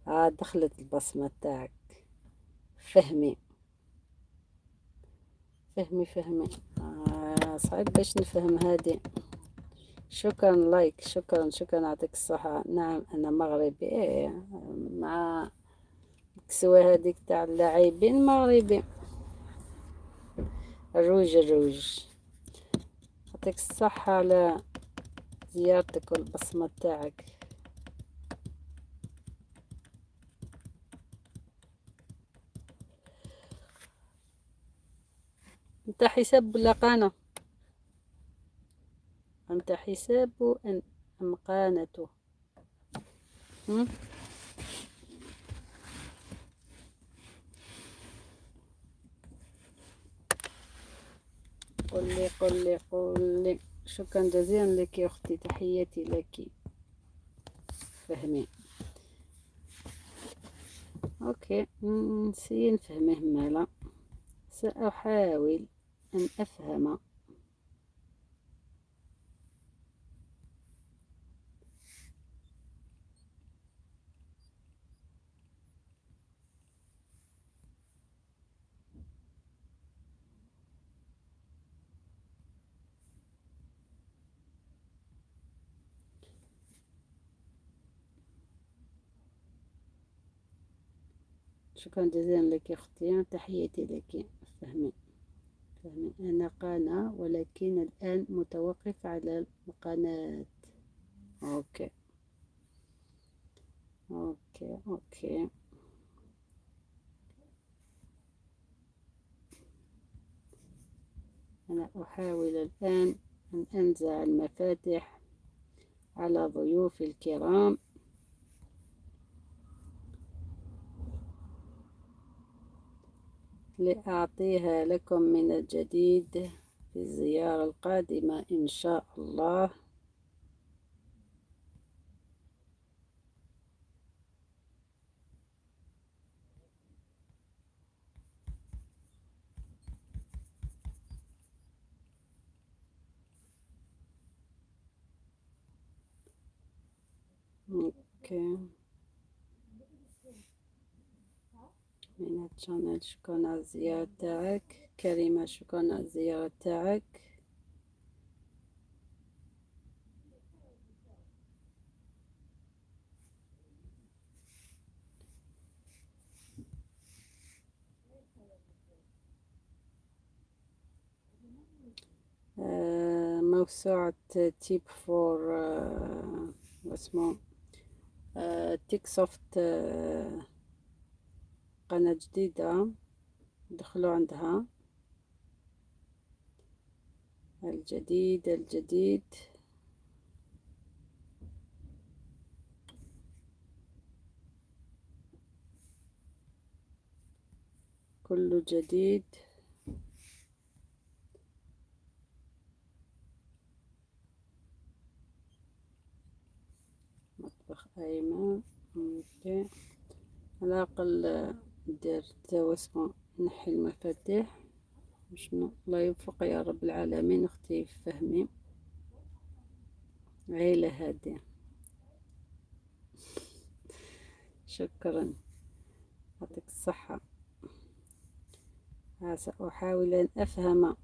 دخلت البصمة تاعك. فهمي فهمي فهمي. صعيب باش نفهم هذه. شكرا like، شكرا شكرا، يعطيك الصحة. نعم أنا مغربي. إيه مع الكسوة هذيك تاع اللاعبين مغربي. الروج الروج. يعطيك الصحة على زيارتك والبصمة تاعك. انت حساب ولا قانة؟ انت حساب ام قانة؟ قل لي قل لي قل لي. شكرا جزيلا لك يا أختي، تحياتي لك. فهمي. okay نسي نفهمه مالا، سأحاول أن أفهم. شكرا جزيلا لك يا أختي، تحياتي لك. فهمي فهمي. أنا قناة ولكن الآن متوقف على القناة. okay okay okay. أنا أحاول الآن أن أنزع المفاتيح على ضيوفي الكرام. لأعطيها لكم من الجديد في الزيارة القادمة إن شاء الله. okay من channel. شكرا على الزيارة تاعك كريمة، شكرا على الزيارة تاعك. موسوعة تيب فور اسمه تيك سوفت، قناة جديدة دخلوا عندها. الجديد الجديد. كله جديد. مطبخ ايمن. OK، على الاقل دير واسمو، نحي المفاتيح. شنو؟ الله يوفق يا رب العالمين. اختي فهمي عيلة هادية، شكرا، يعطيك الصحة. سأحاول أن أفهم.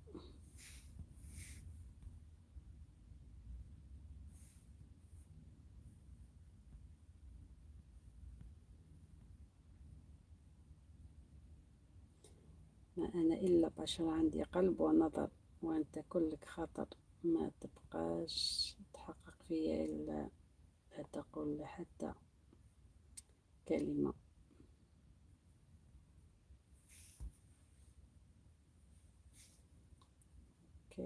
ما أنا إلا بشر، عندي قلب ونظر، وأنت كلك خطر. ما تبقاش تحقق فيا إلا لا تقول حتى كلمة. OK،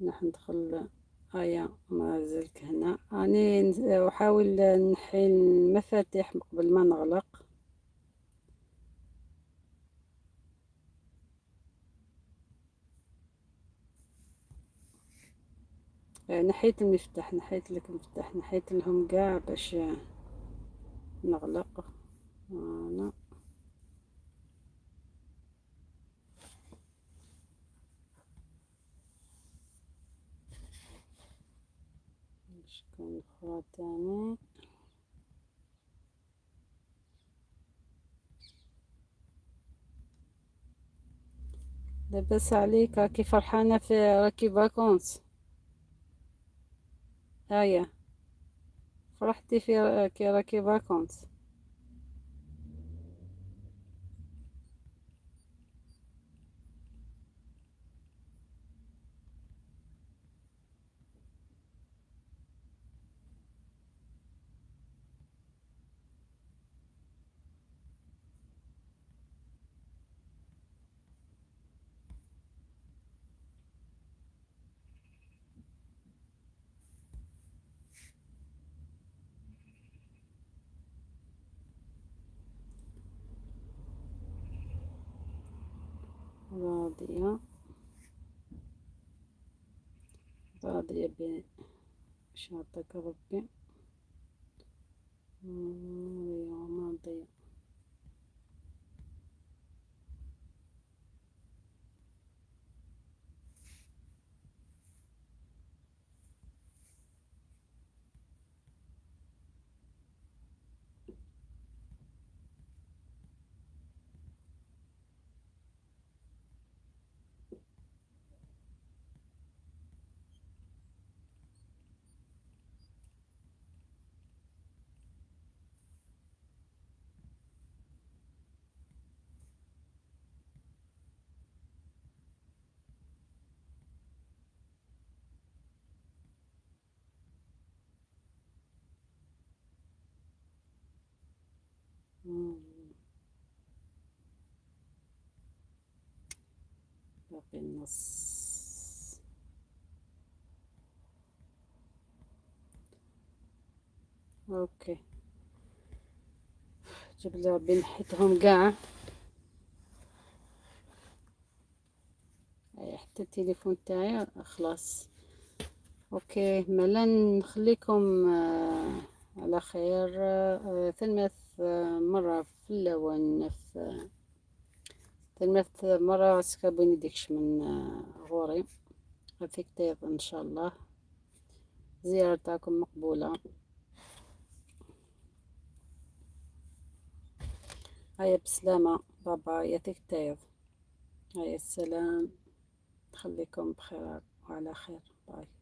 نحن ندخل. آية ما زلت هنا. أني أحاول نحي المفاتيح قبل ما نغلق. نحيت المفتاح، نحيت لك المفتاح، نحيت لهم قاع باش نغلق أنا. شكون أخرى تاني؟ لاباس عليك؟ راكي فرحانة في راكي vacances؟ هيا فرحتي في كي راكي vacances؟ راضية، راضية باش عطاك ربي، راضية. باقي النص. OK، جيب لي ربي نحيتهم قاع. حتى التليفون تاعي خلاص. OK، مالا نخليكم على خير. ثلث مرة في اللون في ثلث مرة سكابوني ديكش من غوري فيك طيب. ان شاء الله زيارة تاعكم مقبولة. هيا بسلامة بابا، يعطيك الطيب. هيا السلام، خليكم بخير وعلى خير، bye.